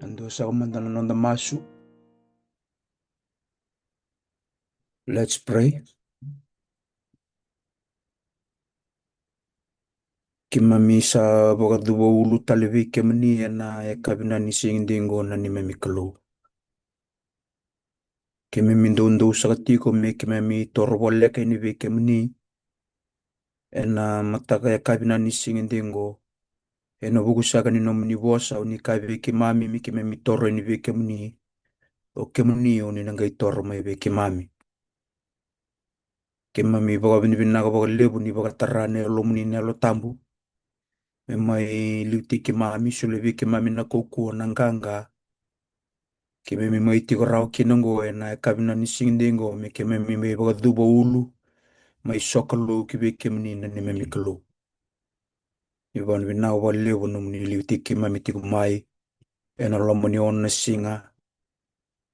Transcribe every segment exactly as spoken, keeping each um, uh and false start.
Eda dua saka mada na noda masu. Let's pray. Keimami sa vakacuva ulu tale vei kemuni ena yakavi ni siga edaidai qo, na neimami Kalou. Keimami doudou saka tiko me keimami toro voleka yani vei kemuni ena mataka yakavi ni siga edaidai qo. Ena vuku saka ni nomuni vosa, o ni kaya vei keimami me keimami toro yani vei kemuni. O kemuni o ni na qai toro mai vei keimami. Keimami vakavinavinaka vakalevu ni vakatara na Yalomuni na Yalo Tabu me mai liutaki keimami, solia vei keimami na kaukauwa, na qaqa. Keimami mai tiko rawa kina qo ena yakavi ni siga edaidai qo, me keimami mai vakacuva ulu, mai sokalou ki vei kemuni, na neimami Kalou. Ni vakavinavinaka vakalevu nomuni liutaki keimami tiko mai ena loma ni ono na siga.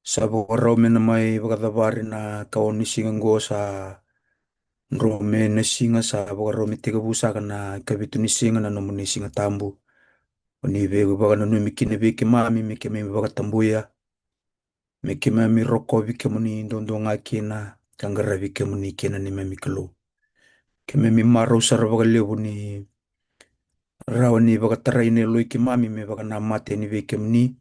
Sa vakarau me na mai vakacavari na ikaono ni siga qo, sa drau mai na siga, sa vakarau me tekivu saka na ikavitu ni siga, na nomuni Siga Tabu. O ni veivakananumi kina vei keimami me keimami vakatabuya, me keimami rokovi kemuni duadua ga kina, ka qaravi kemuni kina, neimami Kalou. Keimami marau sara vakalevu ni rawa ni vakatarai na yaloi keimami me vakanamata yani vei kemuni,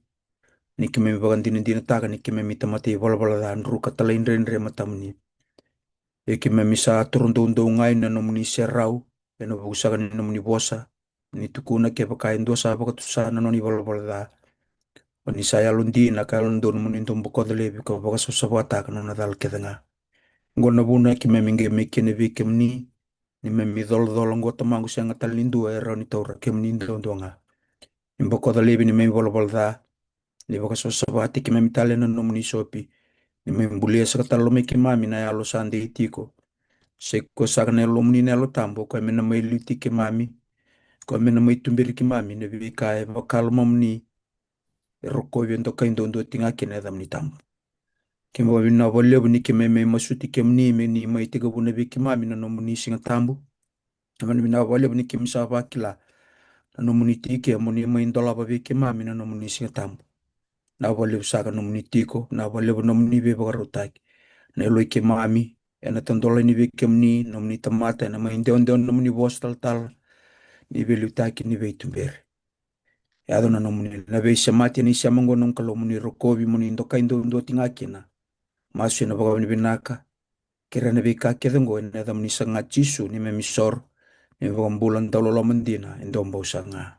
ni keimami vakadinadinataka ni keimami tamata ivalavala ca, druka, talaidredre e matamuni. Ia keimami sa toro doudou ga ena nomuni serau, ena vuku saka ni nomuni vosa. Ni tukuna, kevaka e dua sa vakatusa na nona ivalavala ca, o ni sa yalodina ka yalododonu mo ni dau bokoca laivi ka vakasavasavataka na nona cala kece ga. Qo na vuna keimami qai mai kina vei kemuni, neimami colacola qo, Tamaqu, sega tale ni dua e rawa ni taura, kemuni duadua ga. Ni bokoca laivi neimami valavala ca, ni vakasavasavataki keimami tale ena nomuni sopi, ni mai bulia saka tale mai keimami na yalo sa dei tiko. Sai koya saka na Yalomuni na Yalo Tabu, o koya me na mai liutaki keimami, o koya me na mai tuberi keimami ena veika e vaka lomamuni, e rokovi, e dokai duadua tiko ga kina na yacamuni tabu. Keimami vakavinavinaka vakalevu ni keimami mai masuti kemuni me ni mai tekivuna vei keimami na nomuni Siga Tabu. Keimami vakavinavinaka vakalevu ni keimami sa vakila na nomuni tike mo ni mai dolava vei keimami na nomuni Siga Tabu. Vinaka vakalevu saka nomuni tiko, vinaka vakalevu nomuni veivakarautaki. Na yaloi keimami ena tadola yani vei kemuni, nomuni tamata ena mai dewadewa na nomuni vosa talatala, ni veiliutaki, ni veituberi. Yaco na nomuni na veisemati ena isema qo, nomu Kalou, mo ni rokovi, mo ni dokai duadua tiko ga kina. Masu ena vakavinavinaka, kerea na veika kece qo ena yacamuni saka ga Jisu, neimami isoro, neimami iVakabula dauloloma dina e duabau saka ga.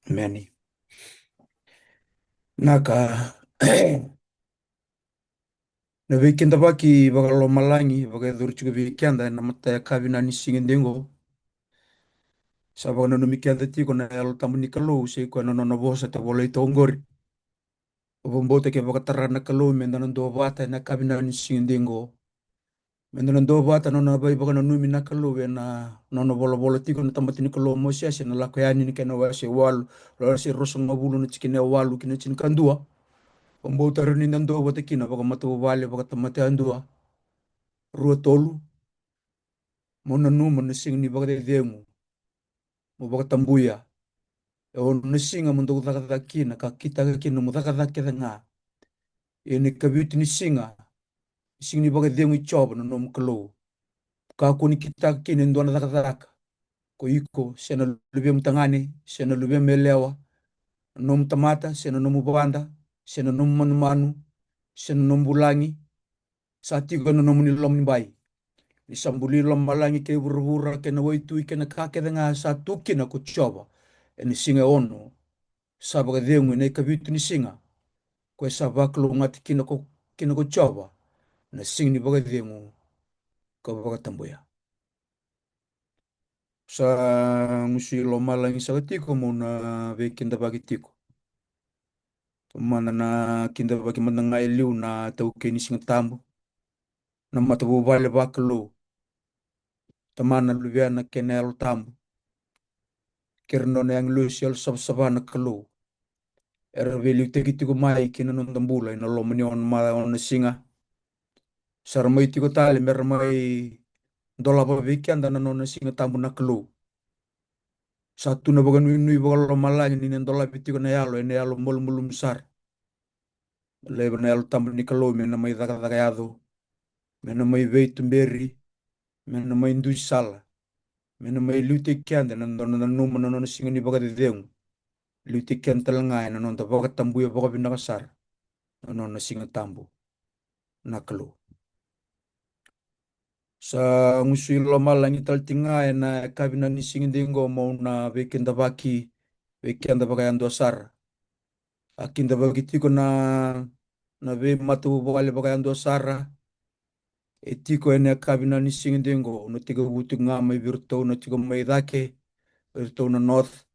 Emeni. Vinaka. Na veikidavaki vakalomalagi vakayacori tiko vei keda ena mataka yakavi ni siga edaidai qo. Sa vakananumi keda tiko na Yalo Tabu ni Kalou, sai koya na nona vosa e volai toka qori. Au vakabauta ke vakatara na Kalou me da na duavata ena yakavi ni siga edaidai qo. Me da na duavata na nona veivakananumi na Kalou ena nona volavola tiko na tamata ni Kalou o Mosese, na Lako Yani na kena wase walu, wase ruasagavulu, na tikina e walu ki na tinikadua. Au vakabauta rawa ni da duavata kina vakamatavuvale, vakatamata yadua, rua, tolu. Mo nanuma na siga ni vakacecegu, mo vakatabuya. E ono na siga mo dau cakacaka kina ka kitaka kina mo cakacaka kece ga. Ia na ikavitu ni siga, na siga ni vakacegu i Jiova na nomu Kalou. Kakua ni kitaka kina e dua na cakacaka, ko iko, se na luvemu tagane, se na luvemu yalewa, na nomu tamata, se na nomu vada, se na nomu manumanu, se na nomu vulagi, sa tiko ena nomuni lomanibai. Ni sa buli lomalagi kei vuravura kei na waitui kei na ka kece ga sa tu kina ko Jiova ena siga e ono, sa vakacegu ena ikavitu ni siga. Koya sa vakalougatataki kina ko, kina ko Jiova na siga ni vakacegu ka vakatabuya. Sa gusu i lomalagi saka tiko mo na veikidavaki tiko. Tomana na kidavaki mada ga e liu na taukei ni Siga Tabu, na matavuvale vakalou, Tamana, Luvena kei na Yalo Tabu, kei ira na nona agilosi yalosavasava na Kalou, era veiliutaki tiko mai ki na noda bula ena loma ni ono, ma ono na siga. Sa ra mai tiko tale me ra mai dolava vei keda na nona Siga Tabu na Kalou. Sa tu na vakanuinui vakalomalagi ni na dolavi tiko na yalo ena yalo malumalumu sara. Laiva na Yalo Tabu ni Kalou me na mai cakacaka yaco, me na mai veituberi, me na mai dui sala, me na mai liutaki keda ena noda nanuma na nona siga ni vakacecegu. Liutaki keda tale ga ena noda vakatabuya vakavinaka sara na nona siga tabu na Kalou. Sa gusu i lomalagi tale tiko ga ena yakavi na ni siga dei qo mo na veikidavaki vei keda vakayadua sara. A kidavaki tiko na na veimatavuvale vakayadua sara e tiko ena yakavi na ni siga dei qo. Na tekivu tiko ga mai vei iratou na tiko mai cake, vei iratou na North.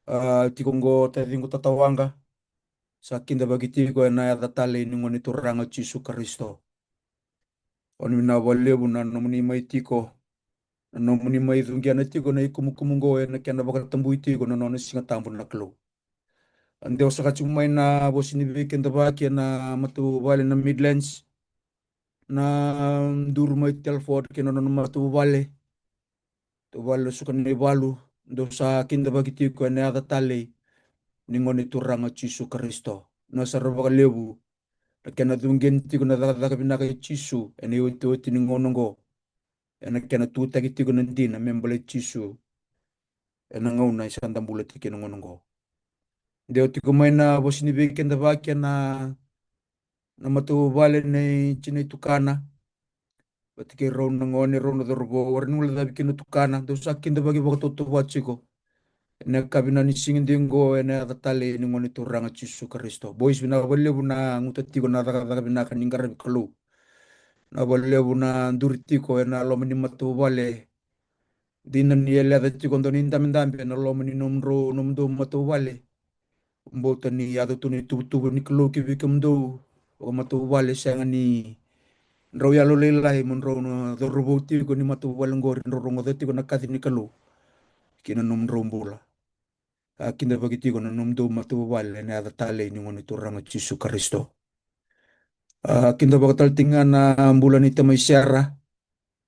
A tiko qo taciqu tatawaqa. Sa kidavaki tiko ena yaca talei ni Gone Turaga Jisu Karisito. Oni vinaka vakalevu na nomuni mai tiko, na nomuni mai cuqena tiko na ikumukumu qo ena kena vakatabui tiko na nona siga tabu na Kalou. A deu saka tiko mai na vosa ni veikidavaki ena matavuvale na Midlands, na duru mai Telford kei na nona matavuvale, tuvale na suka na ivalu, dou sa kidavaki tiko ena yaca talei ni Gone Turaga Jisu Karisito. Na sara vakalevu na kena cuqeni tiko na cakacaka vinaka i Jisu ena iotioti ni gauna oqo, ena kena tutaki tiko na dina me baleti Jisu ena gauna e sa da bula tiko ena gauna oqo. Deu tiko mai na vosa ni veikidavaki ena na matavuvale nei tinai tukana vata kei rau na gone, rau na cauravou, era ni guilecavi kina tukana, dou sa kidavaki vakatautauvata tiko ena yakavi na ni siga dei qo ena yaca talei ni Gone Turaga Jisu Karisito. Boys, vinaka vakalevu na guta tiko na cakacaka vinaka ni qaravi Kalou. Na vakalevu na duri tiko ena loma ni matavuvale. Dina ni yaleca tiko dua ni dabedabe ena loma ni nomudrau, nomudou matavuvale. Bauta ni yaco tu na ituvatuva ni Kalou ki vei kemudou vakamatavuvale, sega ni drau yalo lailai mo drau na cauravou tiko ni matavuvale oqori, drau rogoca tiko na kaci ni Kalou ki na nomudrau bula. A kidavaki tiko na nomudou matavuvale ena yaca talei ni Gone Turaga Jisu Karisito. A kidavaki tale tiko ga na bula ni tamai Sera,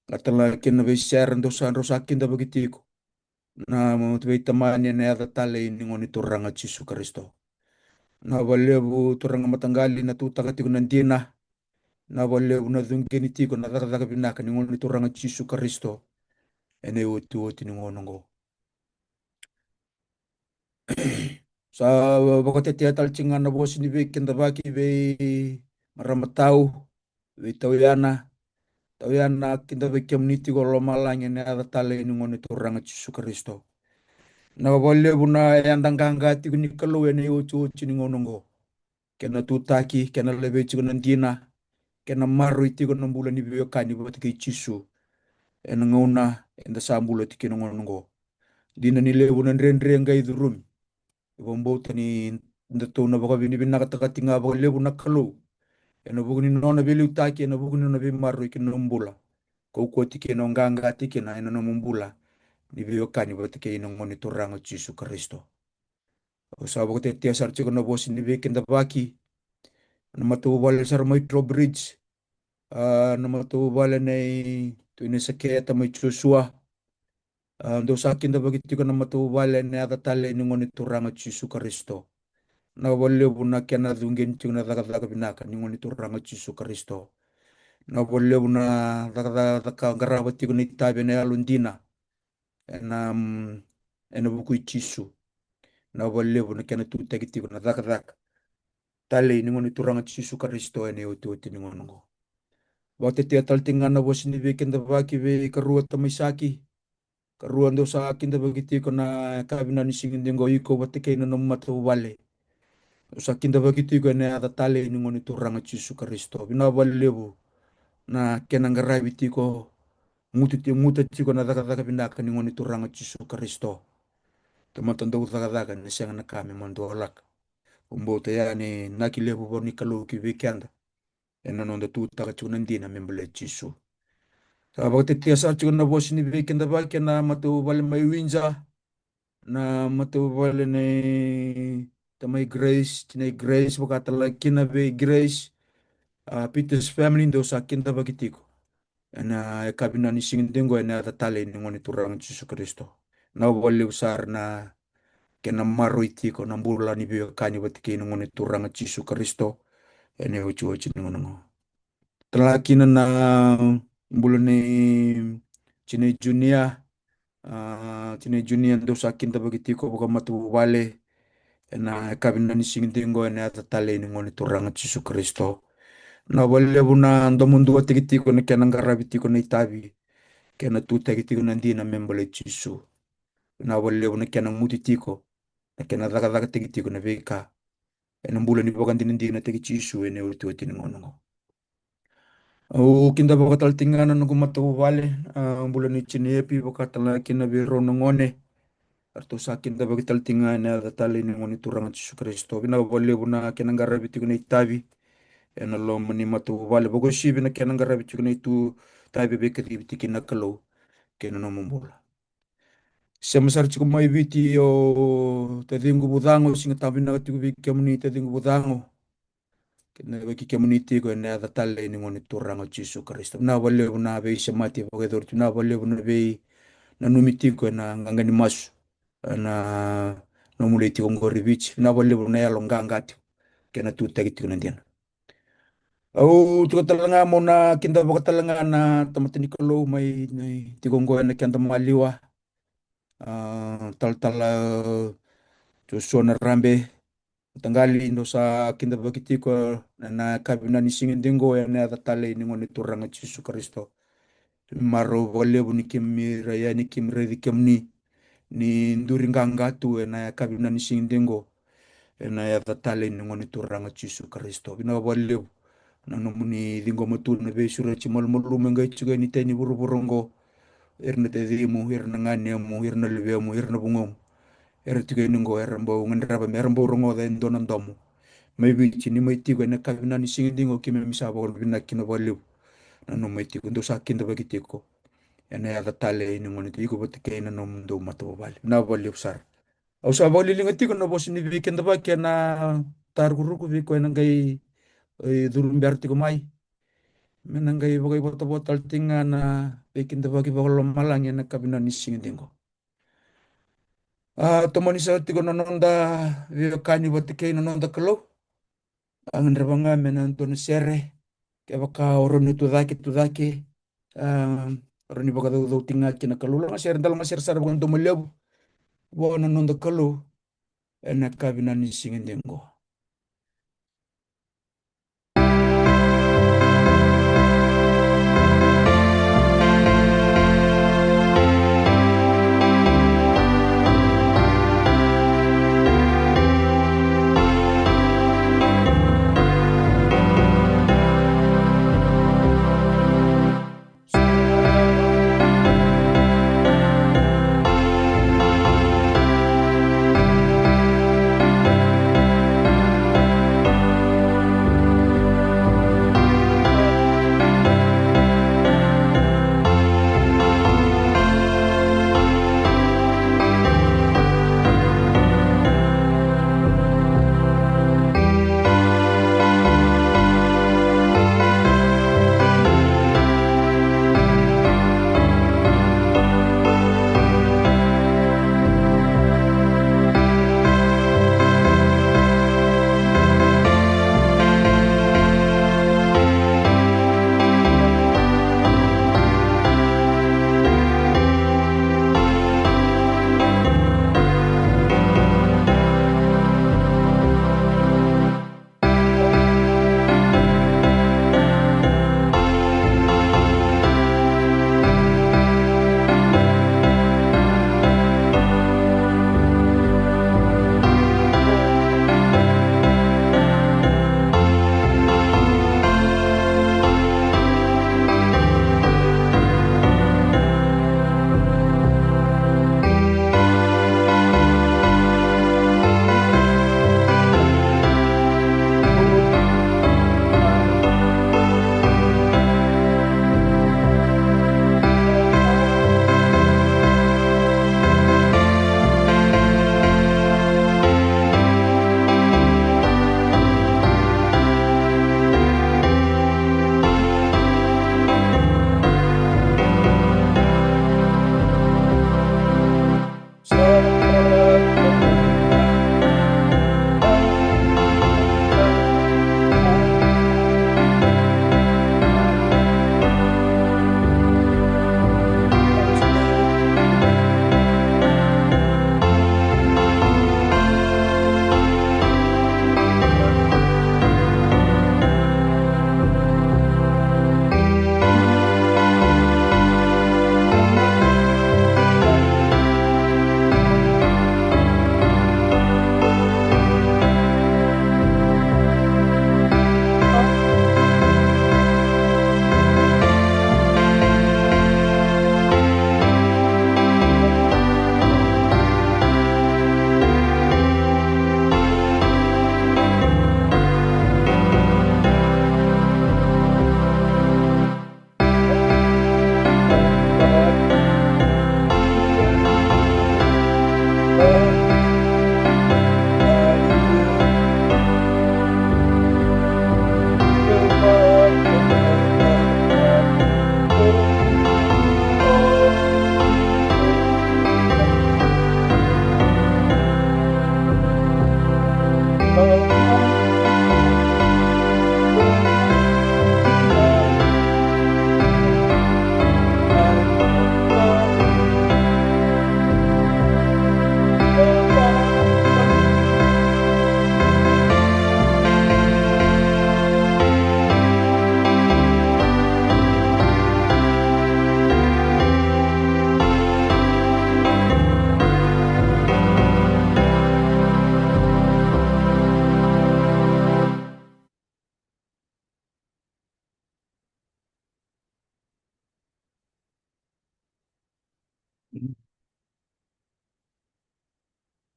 ka tale kina na vei Sera, dou sa, drau sa kidavaki tiko na veitamani ena yaca talei ni Gone Turaga Jisu Karisito. Na vakalevu turaga mataqali na tutaka tiko na dina. Na vakalevu na cuqeni tiko na cakacaka vinaka ni Gone Turaga Jisu Karisito ena iotioti ni gauna oqo. Sa vakatetea tale tiko ga na vosa ni veikidavaki vei marama tau, vei tauyana. Tauyana, kidavaki kemuni tiko lomalagi ena yaca talei ni Gone Turaga Jisu Karisito. Na vakalevu na yada qaqa tiko ni Kalou ena iotioti ni gauna oqo. Kena tutaki, kena levei tiko na dina, kena maroroi tiko na bula ni veiwekani vata kei Jisu ena gauna eda sa bula tiko ena gauna oqo. Dina ni levu na dredre qai curumi. E vakabauta ni datou na vakavinavinakataka tiko ga vakalevu na Kalou ena vuku ni nona veiliutaki, ena vuku ni nona veimaroroi ki na nomu bula. Kaukaua tiko kina, o qaqa tiko kina ena nomu bula ni veiwekani vata kei na Gone Turaga Jisu Karisito. Au sa vakatetea sara tiko na vosa ni veikidavaki na matavuvale sara mai Trowbridge, a, na matavuvale nei Tuinai Saketa mai Joshua. A, dou sa kidavaki tiko na matavuvale ena yaca talei ni Gone Turaga Jisu Karisito. Na vakalevu na kena cuqeni tiko na cakacaka vinaka ni Gone Turaga Jisu Karisito. Na vakalevu na cakacaka qarava tiko na itavi ena yalodina ena, mm, ena vuku i Jisu. Na vakalevu na kena tutaki tiko na cakacaka talei ni Gone Turaga Jisu Karisito ena iotioti ni gauna oqo. Vakatetea tale tiko ga na vosa ni veikidavaki vei karua tamai Saki. Karua, dou sa kidavaki tiko na yakavi na ni siga dei qo, iko vata kei na nomu matavuvale. Dou sa kidavaki tiko ena yaca talei ni Gone Turaga Jisu Karisito. Vinaka vakalevu na kena qaravi tiko, guta ti-, guta tiko na cakacaka vinaka ni Gone Turaga Jisu Karisito. Tamata dau cakacaka ni sega na ka me madua laka. Au vakabauta ya ni inaki levu vua ni Kalou ki vei keda ena noda tutaka tiko na dina me baleti Jisu. Sa vakatetea sara tiko na vosa ni veikidavaki ena matavuvale mai Windsor, na matavuvale nei tamai Grace, tinai Grace, vakatalega kina vei Grace, a, Peter's family, dou sa kidavaki tiko ena yakavi na ni siga dei qo ena yaca talei ni Gone Turaga Jisu Karisito. Vinaka vakalevu sara na kena maroroi tiko na bula ni veiwekani vata kei na Gone Turaga Jisu Karisito ena iotioti ni gauna oqo. Tala kina na bula nei Tinai Junia. A, Tinai Junia, dou sa kidavaki tiko vakamatavuvale ena yakavi ni siga edaidai oqo ena yaca talei ni Gone Turaga Jisu Karisito. Vinaka vakalevu na domoduataki tiko, na kena qaravi tiko na itavi, kena tutaki tiko na dina me baleti Jisu. Vinaka vakalevu na kena muti tiko, na kena cakacakataki tiko na veika ena bula ni vakadinadinataki Jisu ena iotioti ni gauna oqo. Au kidavaka tale tiko ga na noqu matavuvale, a, bula nei Tinai Epi, vaka tale ga kina vei rau na gone. Eratou sa kidavaki tale tiko ga ena yaca talei ni Gone Turaga Jisu Karisito. Vinaka vakalevu na kena qaravi tiko na itavi ena loma ni matavuvale, vakauasivi na kena qaravi tiko na itavi e veikacivi tiko kina na Kalou kei na nomu bula. Sema sara tiko mai Viti o taciqu Vucago, Siga Tabu vinaka tiko vei kemuni taciqu Vucago. Kei na vei kemuni tiko ena yaca talei ni Gone Turaga Jisu Karisito. Vinaka vakalevu na veisemati vakayacori tu, vinaka vakalevu na veinanumi tiko ena qaqa ni masu ena nomu lai tiko qori Viti. Vinaka vakalevu na yalo qaqa tiko, kena tutaki tiko na dina. Au tiko tale ga meu na kidavaka tale ga na tamata ni Kalou mai, mai tiko oqo ena keda maliwa. A, Talatala Joshua Narabe, mataqali, dou sa kidavaki tiko ena yakavi ni siga edaidai oqo ena yaca talei ni Gone Turaga Jisu Karisito. Marau vakalevu ni keimami rai yani, keimami raici kemuni ni duri qaqa tu ena yakavi ni siga edaidai oqo ena yaca talei ni Gone Turaga Jisu Karisito. Vinaka vakalevu na nomuni ciqoma tu na veisureti malumalumu e qai tiko yani tai ni vuravura oqo. Ira na tacimu, ira na ganemu, ira na luvemu, ira na vugomu, era tiko yani oqo, era bau gadreva me ra bau rogoca e dua na domo mai Viti ni mai tiko ena yakavi ni siga edaidai oqo. Keimami sa vakavinavinaka kina vakalevu na nomuni tiko, dou sa kidavaki tiko ena yaca talei ni Gone, iko vata kei na nomudou matavuvale. Vinaka vakalevu sara. Au sa vakaliliga tiko na vosa ni veikidavaki ena tarukuruku vei koya ena qai, e, curu bera tiko mai, me na qai vakaivotavota tale tiko ga na veikidavaki vakalomalagi ena yakavi ni siga edaidai oqo. A, tomani sara tiko na noda veiwekani vata kei na noda Kalou. A, gadreva ga me na dua na sere, kevaka o rawa ni tucake, tucake. A, o rawa ni vakacaucau tiko ga ki na Kalou. Lagasere, da lagasere sara vakadomoliva vua na noda Kalou ena yakavi ni siga edaidai oqo.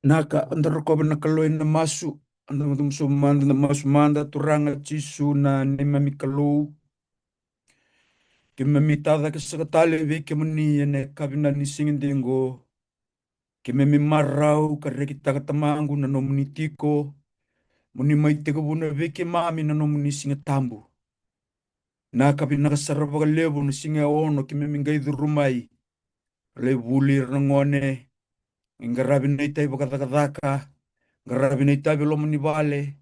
Na ka, da rokova na Kalou ena masu. Da masu mada, da masu mada. Turaga Jisu na neimami Kalou, keimami tacake saka tale vei kemuni ena yakavi na ni siga dei oqo. Keimami marau ka rekitaka, Tamaqu, na nomuni tiko, mo ni mai tekivuna vei keimami na nomuni Siga Tabu. Na ka vinaka sara vakalevu, na siga e ono keimami qai curu mai. Lai vuli ira na gone, qai qaravi na itavi vakacakacaka, qaravi na itavi e loma ni vale.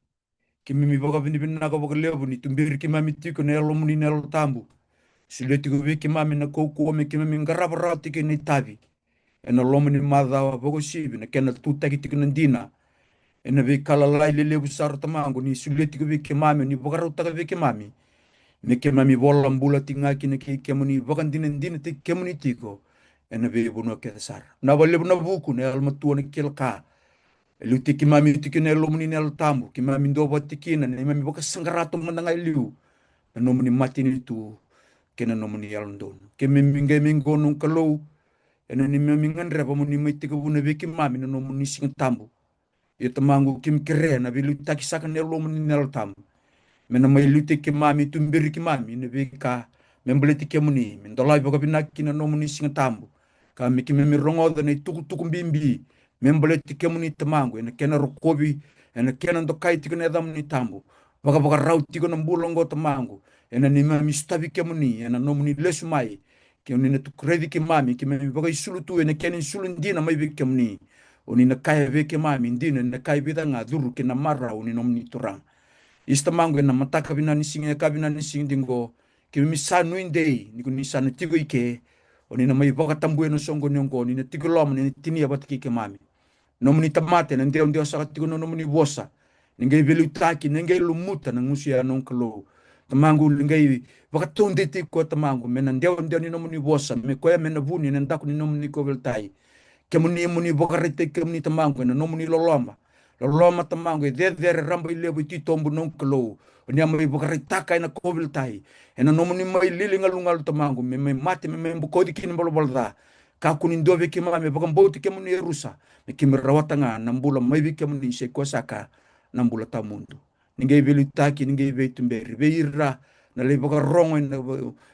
Keimami vakavinavinaka vakalevu ni tuberi keimami tiko na Yalomuni na Yalo Tabu. Solia tiko vei keimami na kaukauwa me keimami qarava rawa tiko na itavi ena loma ni macawa, vakauasivi na kena tutaki tiko na dina ena veika lalai lelevu sara, Tamaqu, ni solia tiko vei keimami, ni vakarautaka vei keimami me keimami vola bula tiko ga kina kei kemuni, vakadinadinataki kemuni tiko ena veivanua kece sara. Na vakalevu na vuku, na yalomatua, na kila ka e liutaki keimami tiko na Yalomuni na Yalo Tabu, keimami duavata kina, neimami vakasaqara tu mada ga e liu na nomuni matanitu kei na nomuni yalododonu. Keimami qai mai qo, noqu Kalou, ena neimami gadreva mo ni mai tekivuna vei keimami na nomuni Siga Tabu. Ia, Tamaqu, keimami kerea na veiliutaki saka ni Yalomuni na Yalo Tabu me na mai liutaki keimami, tuberi keimami ena veika me baleti kemuni, me dolavi vakavinaka kina na nomuni Siga Tabu, ka me keimami rogoca na itukutuku bibi me baleti kemuni, Tamaqu, ena kena rokovi, ena kena dokai tiko na yacamuni tabu. Vakavakarau tiko na bula oqo, Tamaqu, ena neimami sotavi kemuni ena nomuni lesu mai. Ke o ni na tuku raici keimami, keimami vakaisulu tu ena kena isulu dina mai vei kemuni. O ni na kaya vei keimami, dina, ena ka e vica ga, curu ki na marau ni nomuni Turaga. Isa, Tamaqu, ena mataka vinaka ni siga, yakavi vinaka ni siga dei oqo, keimami sa nuidei ni ko ni sa na tiko i ke. O ni na mai vakatabuya na soqoni oqo, ni na tiko i loma, ni na tinia vata kei keimami. Nomuni tamata ena dewadewa saka tiko na nomuni vosa. Ni qai veiliutaki, ni qai lumuta na gusu ya, noqu Kalou. Tamaqu, ni qai vakataudeitaki koya, Tamaqu, me na dewadewa ni nomuni vosa, me koya me na vuni ena daku ni nomuni kauveilatai. Kemuni mo ni vakaraitaki kemuni, Tamaqu, ena nomuni loloma. Loloma, Tamaqu, e cecere, rabailevu, e titobu, noqu Kalou. O ni a mai vakaraitaka ena kauveilatai, ena nomuni mai lili galugalu, Tamaqu, me mai mate, me mai bokoci kina ivalavala ca. Kakua ni dua vei keimami me vakabauti kemuni e rusa, me keimami rawata ga na bula mai vei kemuni, se koya saka na bula tawamudu. Ni qai veiliutaki, ni qai veituberi vei ira na lai vakarogo ena,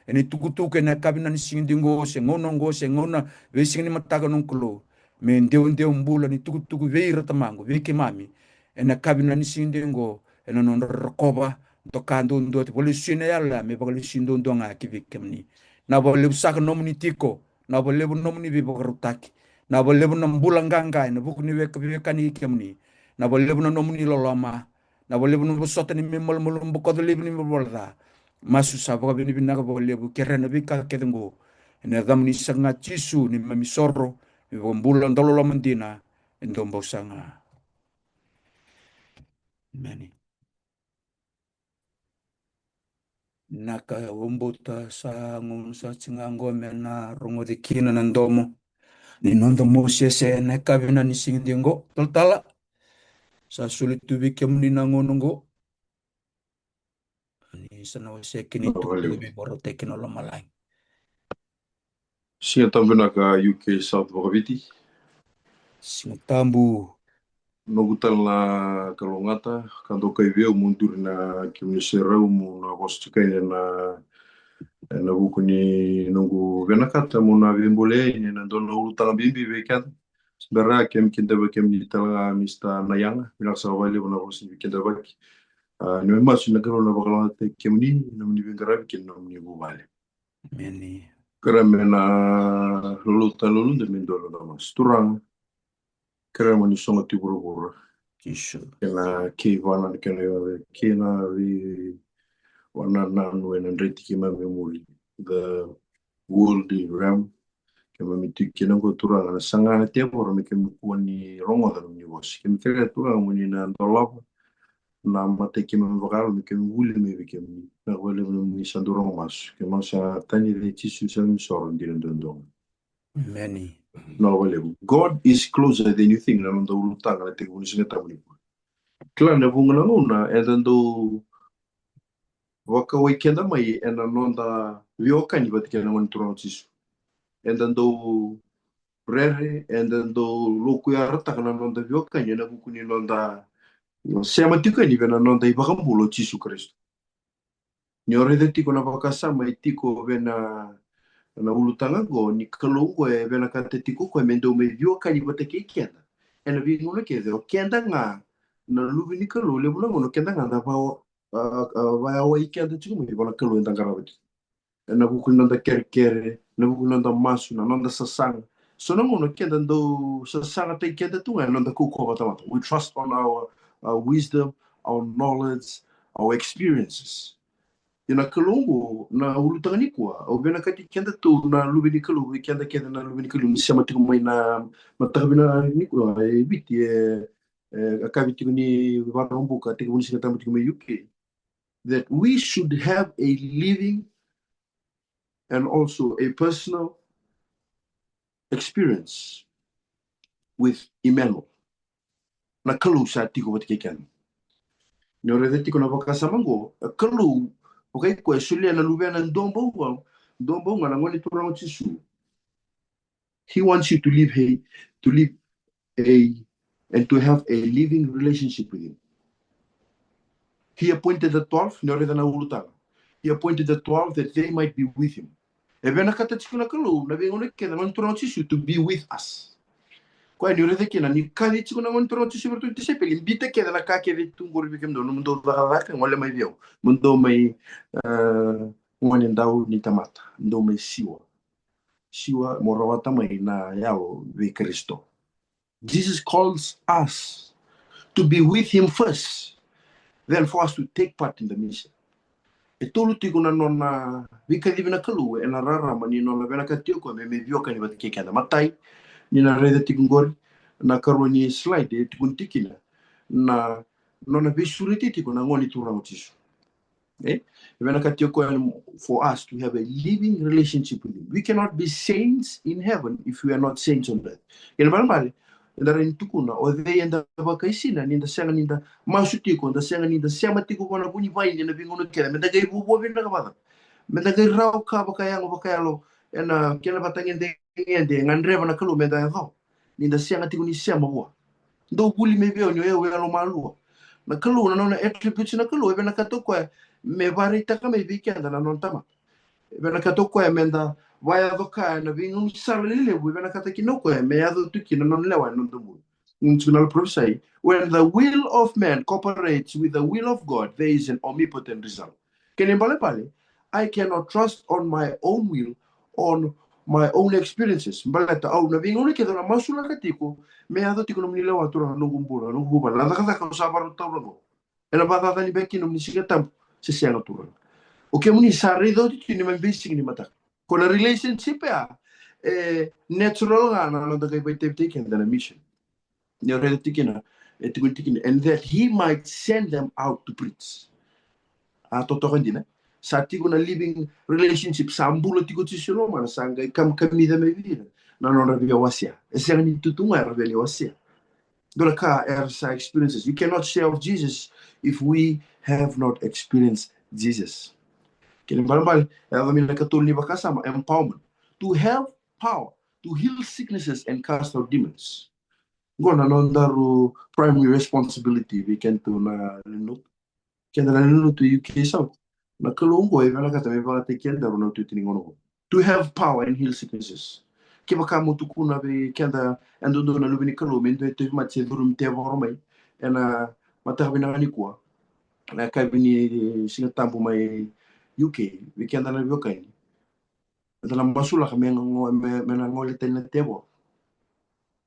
ena itukutuku ena yakavi vinaka ni siga dei oqo, se gauna oqo, se gauna veisiga ni mataka, noqu Kalou. Me dewadewa bula ni tukutuku vei ira, Tamaqu, vei keimami ena yakavi vinaka ni siga dei oqo, ena nodra rokova, doka duadua, vakalesui na yalo ya me vakalesui duadua ga ki vei kemuni. Na vakalevu saka nomuni tiko, na vakalevu nomuni veivakarautaki, na vakalevu na bula qaqa ena vuku ni veiwekani kei kemuni. Na vakalevu na nomuni loloma, na vakalevu na vosota ni neimami malumalumu, bokoca laivi ni ivalavala ca. Masu sa vakavinavinaka vakalevu, kerea na veika kece oqo ena yacamuni saka ga, Jisu, neimami isoro, neimami iVakabula, dauloloma dina, e dua bau saka ga. Emeni. Na ka au vakabauta sa gauna sa tiko ga oqo me na rogoci kina na domo ni noda Mosese ena yakavi vinaka ni siga dei oqo. Talatala, sa soli tu vei kemuni na gauna oqo. Ni sa na wasea kina na itukutuku me vakarautaki kina lomalagi. Siga tabu vinaka, U K South Vakaviti. Siga tabu. Noqu tale na kalougata, ka dokai vei au meu duri na kemuni serau meu na vosa tiko yani ena, ena vuku ni noqu vinakata meu na veibolei yani ena dua na ulutaga bibi vei keda. Se bera keimami kidavaki kemuni tale ga, Mr Nayaga, vinaka sara vakalevu na vosa ni veikidavaki. A, ni mai masu, na Kalou na vakalougatataki kemuni, nomuni veiqaravi kei na nomuni vuvale. Emeni. Kerea me na lolo tale, lolo dei me dua na masu. Turaga, kerea mo ni sogo tu i vuravura. Jisu. Kei na kei vana, kei na, kei na veivakanananu ena dreti keimami e muri. The worldly realm. Keimami tiko kina oqo, Turaga, na saga na tevoro me keimami kua ni rogoca na nomuni vosa. Keimami kerea, Turaga, mo ni na dolava na mata i keimami vakayalo me keimami vuli mai vei kemuni. Na vakalevu nomuni sa dau rogo masu. Keimami sa tani vei Jisu, sa nomuni soro dina duadua. Emeni. Na vakalevu. God is closer than you think, na noda ulutaga na tekivu ni Siga Tabu nikua. Kila, na vuqa na gauna eda dau vakawai keda mai ena noda veiwekani vata kei na Gone Turaga o Jisu. Eda dau rere, eda dau lokuyarataka na noda veiwekani ena vuku ni noda sema tiko yani vei na noda iVakabula o Jisu Karisito. Ni o raica tiko na vakasama e tiko vei na, na ulutaga oqo, ni Kalou oqo e vinakata tiko o koya me dau mai veiwekani vata kei keda ena veigauna kece. O keda ga na luve ni Kalou, levu na gauna o keda ga da va, a, a, vayawai keda tiko mai vua na Kalou eda qarava tiko. Ena vuku ni noda kerekere, na vuku ni noda masu, na noda sasaga. So na gauna keda dau sasagataki keda tu ga ena noda kaukauwa vakatamata. We trust on our, our wisdom, our knowledge, our experiences. Ia na Kalou oqo, na ulutaga nikua, au vinakati keda tu na luve ni Kalou, vei keda kece na luve ni Kalou ni sema tiko mai na mataka vinaka nikua e Viti, e, e, a kavi tiko ni Vakaraubuka, tekivu ni Siga Tabu tiko mai U K, that we should have a living and also a personal experience with Emmanuel. Na Kalou sa tiko vata kei keda. Ni o raica tiko na vakasama oqo, a Kalou, vakai koya e solia na luvena dua bau ga, dua bau ga na Gone Turaga o Jisu. He wants you to live a, to live a, and to have a living relationship with him. He appointed the twelve, ni o raica na ulutaga. He appointed the twelve that they might be with him. E vinakata tiko na Kalou, na veigauna kece, na Gone Turaga o Jisu to be with us. Koya ni o raica kina, ni kaci tiko na Gone Turaga o Jisu vei iratou na tisaipeli, biuta kece na ka kece tu qori vei kemudou, nomudou cakacaka, gole mai vei au. Mo dou mai, e, gone dau ni tamata, dou mai siwa. Siwa mo rawata mai na yalo vei Karisito. Jesus calls us to be with him first, then for us to take part in the mission. E tolu tiko na nona veikacivi na Kalou ena rarama ni nona vinakati o koya me, me veiwekani vata kei keda. Matai, ni na raica tiko qori, na ikarua ni slide, e tukuni tiko kina na nona veisureti tiko na Gone Turaga o Jisu. E? E vinakati o koya for us to have a living relationship with him. We cannot be saints in heaven if we are not saints on earth. Kena ibalebale, eda rawa ni tukuna, o cei eda vakaisina, ni da sega ni da masu tiko, da sega ni da sema tiko vua na vunivaini ena veigauna kece, me da qai vuavuai vinaka vata. Me da qai rawa ka vakayago vakayalo, ena kena vatagedegede, gadreva na Kalou me da yaco. Ni da sega tiko ni sema vua. Dou vuli mai vei au ni o yau e yalomalua. Na Kalou, na nona attributes na Kalou, e vinakata o koya me vakaraitaka mai vei keda na nona tamata. E vinakata o koya me da vakayaco kaya na veigaunisala lelevu, e vinakata kina o koya me yaco tu kina na nona lewa ena noda bula. Ni tiko na Yalo Parofisai, when the will of man cooperates with the will of God, there is an omnipotent result. Kena ibalebale, I cannot trust on my own will, on my own experiences. Baleta au na veigauna kece au na masulaka tiko me yaco tiko nomuni lewa, Turaga, na noqu bula, na noqu vuvale, na cakacaka au sa vakarautaka oqo. Ena vakacacani beka kina nomuni Siga Tabu, se sega, Turaga. O kemuni sa raica oti tiko ni mai veisiga ni mataka. Ko na relationship ya, e natural ga na noda qai vakaitavitaki keda na mission. Ni o raica tiko kina, e tukuni tiko kina, and that he might send them out to preach. A totoka dina. Sa tiko na living relationship, sa bula tiko Jisu e lomana, sa qai kamikamica mai vei ira na nodra via wasea. E sega ni tu tu ga era via ni wasea. Dua na ka era sa experiences. You cannot share of Jesus if we have not experienced Jesus. Kena ibalebale, e yaco mai na ikatolu ni vakasama, empowerment. To have power to heal sicknesses and cast out demons. Qo na nodaru primary responsibility vei kedatou na lewe ni lotu. Keda na lewe ni lotu e U K South. Na Kalou qo e vinakata me vakataki kedaru na itutu ni gauna qo. To have power and heal sicknesses. Kevaka mo tukuna vei keda e dodonu na luve ni Kalou me dua e tauvimate se curumi tevoro mai ena mataka vinaka nikua, na yakavi ni Siga Tabu mai U K, vei keda na veiwekani. Eda na masulaka me, me, me na gole tani na tevoro.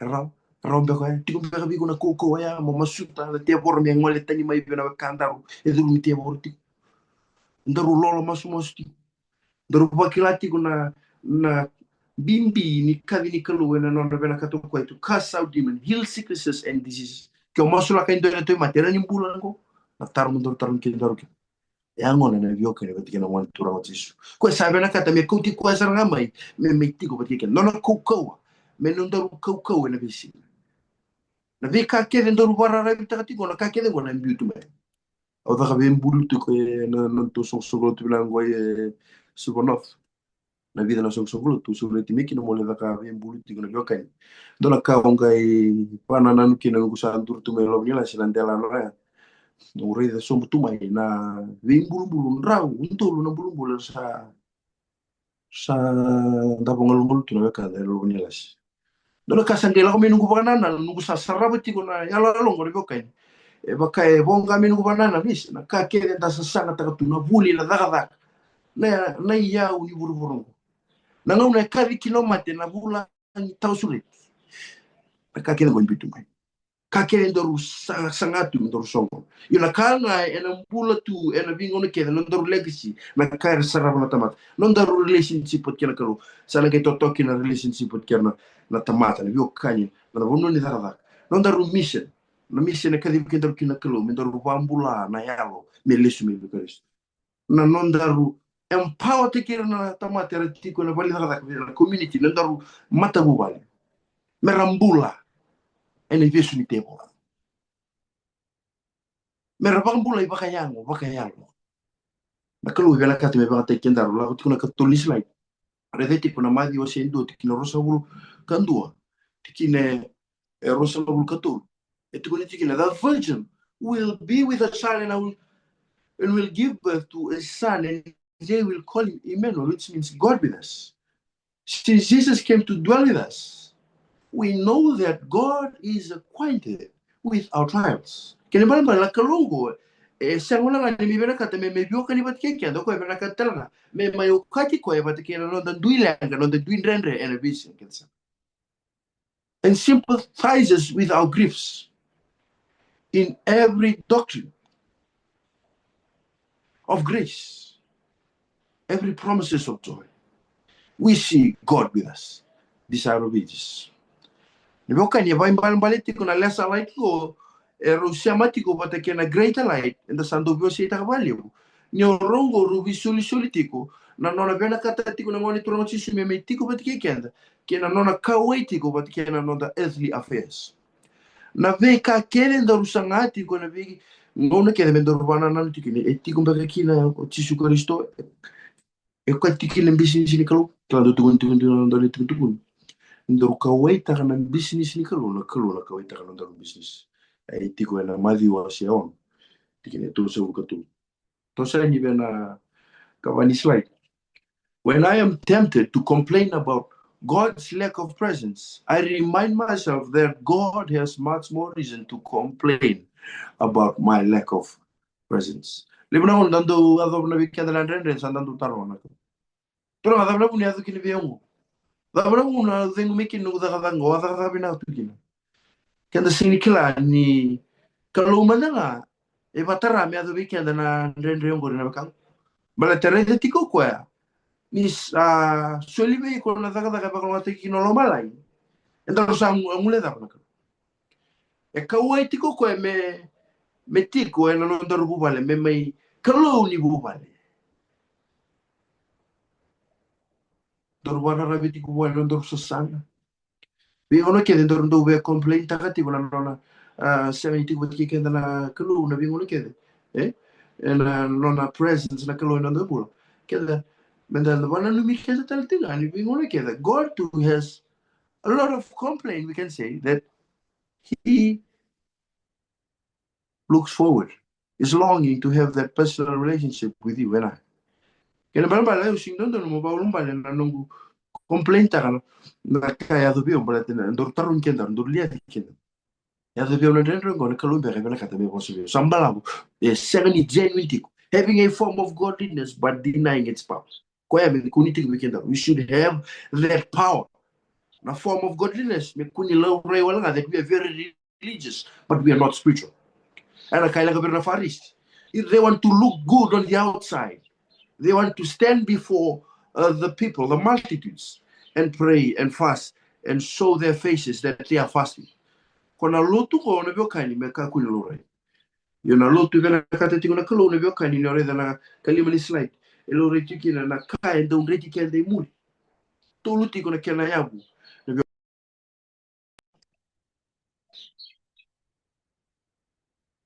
E rawa, e rawa beka ya? Tiko beka vei iko na kaukauwa ya mo masuta na tevoro me gole tani mai vei na wekadaru e curumi tevoro tiko? Daru lolo masumasu tiko. Daru vakila tiko na, na bibi ni kaci ni Kalou ena nona vinakata o koya to cast out demon, heal sicknesses and diseases. Ke o masulaka e dua na tauvimate, e rawa ni bula qo? Na taro mo daru tarogi kedaru kina. E a gona na veiwekani vata kei na Gone Turaga o Jisu. Koya sa vinakata me kauti koya sara ga mai, me, me tiko vata kei keda. Nona kaukauwa, me nodaru kaukauwa ena veisiga. Na veika kece daru vakararavitaka tiko, na ka kece qo na biu tu mai. Au caka veibulu tiko ena, na nodatou soqosoqo lotu vinaka qo e Suva North. na vica na soqosoqo lotu, sureti mai kina mo lai caka veibulu tiko na veiwekani. Dua na ka au qai vakanananu kina noqu sa duri tu mai Lovo ni Lasi na delana oya. Au raica sobu tu mai na veibulubulu, drau, udolu na bulubulu sa, sa davo galugalu tu na wekada e Lovo ni Lasi. Dua na ka sa qai lako mai noqu vakanananu, noqu sa sarava tiko na yaloyalo oqo na veiwekani. E vaka e voqa mai noqu vakanananu, isa, na ka kece da sasagataka tu, na vuli, na cakacaka, na, na iyau ni vuravura oqo. Na gauna e kaci kina o mate, na vulagi tawa sureti. Na ka kece oqo e biu tu mai. Ka kece daru sa, saga tu me daru soqo. Io, na ka ga ena bula tu ena veigauna kece, na nodaru legacy, na ka era sarava na tamata, na nodaru relationship vata kei na Kalou. Sa na qai totoka na relationship vata kei na, na tamata, na veiwekani, na vanua ni cakacaka. Na nodaru mission, na mission e kacivi kedaru kina na Kalou, me daru vakabula na yalo me lesu mai vei Karisito. Na nodaru empower-taki ira na tamata era tiko ena vale ni cakacaka, na community, na nodaru matavuvale, mera bula ena ivesu ni tevoro, mera vakabulai vakayago, vakayalo. Na Kalou e vinakata me vakayagataki kedaru. Lako tiko na ikatolu ni slide. Raica tiko na Maciu wase e dua, tikina ruasagavulu ka dua, tikina e ruasagavulu ka tolu. E tukuni tiko kina, "The virgin will be with a child and will, and will give birth to a son, and they will call him Emmanuel," which means God with us. Since Jesus came to dwell with us, we know that God is acquainted with our trials. Kena ibalebale na Kalou oqo e sega wale ga ni mai vinakata me, me veiwekani vata kei keda, o koya e vinakata tale ga me mai okati koya vata kei na noda dui leqa, noda dui dredre ena veisiga kece sara, and sympathizes with our griefs in every doctrine of grace, every promises of joy. We see God with us, Desire of Ages. Na veiwekani, e vakaibalebale tiko na Lesser Light qo, e rau sema tiko vata kei na Greater Light, eda sa dau veiwaseitaka vakalevu. Ni o rau qo rau veisolisoli tiko, na nona vinakata tiko na Gone Turaga o Jisu me mai tiko vata kei keda, kei na nona kauwai tiko vata kei na noda earthly affairs. Na veika kece daru saga tiko, na veigauna kece me daru vakanananu tiko kina, e tiko beka kina o Jisu Karisito, e okati tiko kina na bisinisi ni Kalou. Kila dau tukuni tiko na noda itukutuku ni daru kauwaitaka na bisinisi ni Kalou, na Kalou na kauwaitaka na nodaru bisinisi. E tiko ena Maciu wase ono, tikina e tolusagavulu ka tolu. Toso yani vei na ikava ni slide. When I am tempted to complain about God's lack of presence, I remind myself that God has much more reason to complain about my lack of presence. Levu na gauna da dau yacova na vei keda na dredre, sa da dau taroga na Kalou, Turaga, cava na vuna e yaco kina vei au oqo? Cava na vuna au cegu mai kina noqu cakacaka oqo, au cakacaka vinaka tu kina? Keda sega ni kila ni Kalou mada ga e vakatara me yaco vei keda na dredre oqori, na wekaqu. Baleta raica tiko o koya ni sa soli vei iko na cakacaka e vakalougatataki kina o lomalagi, eda sa gu-, guilecava na Kalou. E kauwai tiko o koya me, me tiko ena nodaru vuvale, me mai Kalou ni vuvale. Daru vakararavi tiko vua ena nodaru sasaga. Veigauna kece daru dau via complain-taka tiko na nona, ah, sega ni tiko vata kei keda na Kalou na veigauna kece. E? Ena nona presence na Kalou ena noda bula. Keda, meda vakananumi keda tale tiko ga ni veigauna kece, God too has a lot of complain, we can say, that he looks forward, is longing to have that personal relationship with you and I. Kena ibalebale au sega ni dodonu meu vakaulubale na noqu complain-taka na ka e yaco vei au, baleta na daru tarogi keda, daru liaci keda. Yaco vei au na dredre oqo, na Kalou beka e vinakata me vosa vei au? Sa balavu, e sega ni genuine tiko. Having a form of godliness but denying its power. Koya me kua ni tiko vei keda. We should have that power. Na form of godliness me kua ni laurai wale ga that we are very religious, but we are not spiritual. Ena ka e leqa vei ira na Farisi. If they want to look good on the outside, they want to stand before, uh, the people, the multitudes, and pray and fast and show their faces that they are fasting. Ko na lotu ko na veiwekani me kakua ni laurai. Io, na lotu e vinakata tiko na Kalou na veiwekani, ni o raica na ikalima ni slide, e laurai tiko kina na ka e dau dreti keda i muri. Tolu tiko na kena yavu. Na vei-,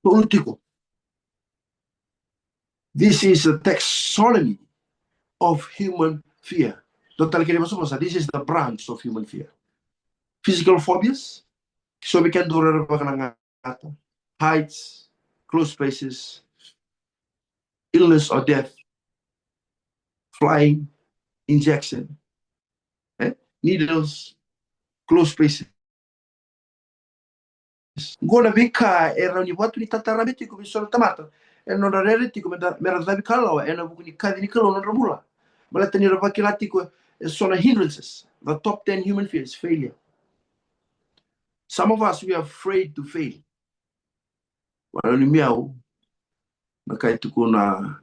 tolu tiko. This is a taxonomy of human fear. Dua tale kena ivosavosa, this is the branch of human fear. Physical phobias, so vei keda dau rerevaka na gata, heights, close spaces, illness or death, flying, injection, eh? Needles, close spaces. Qo na veika e rawa ni vatu ni tatarabe tiko vei so na tamata ena nodra rere tiko me ra cavi kalawa ena vuku ni kaci ni Kalou na nodra bula. Baleta ni ra vakila tiko e so na hindrances. The top ten human fears: failure. Some of us, we are afraid to fail. Vaka ni miau, na kai tuku na,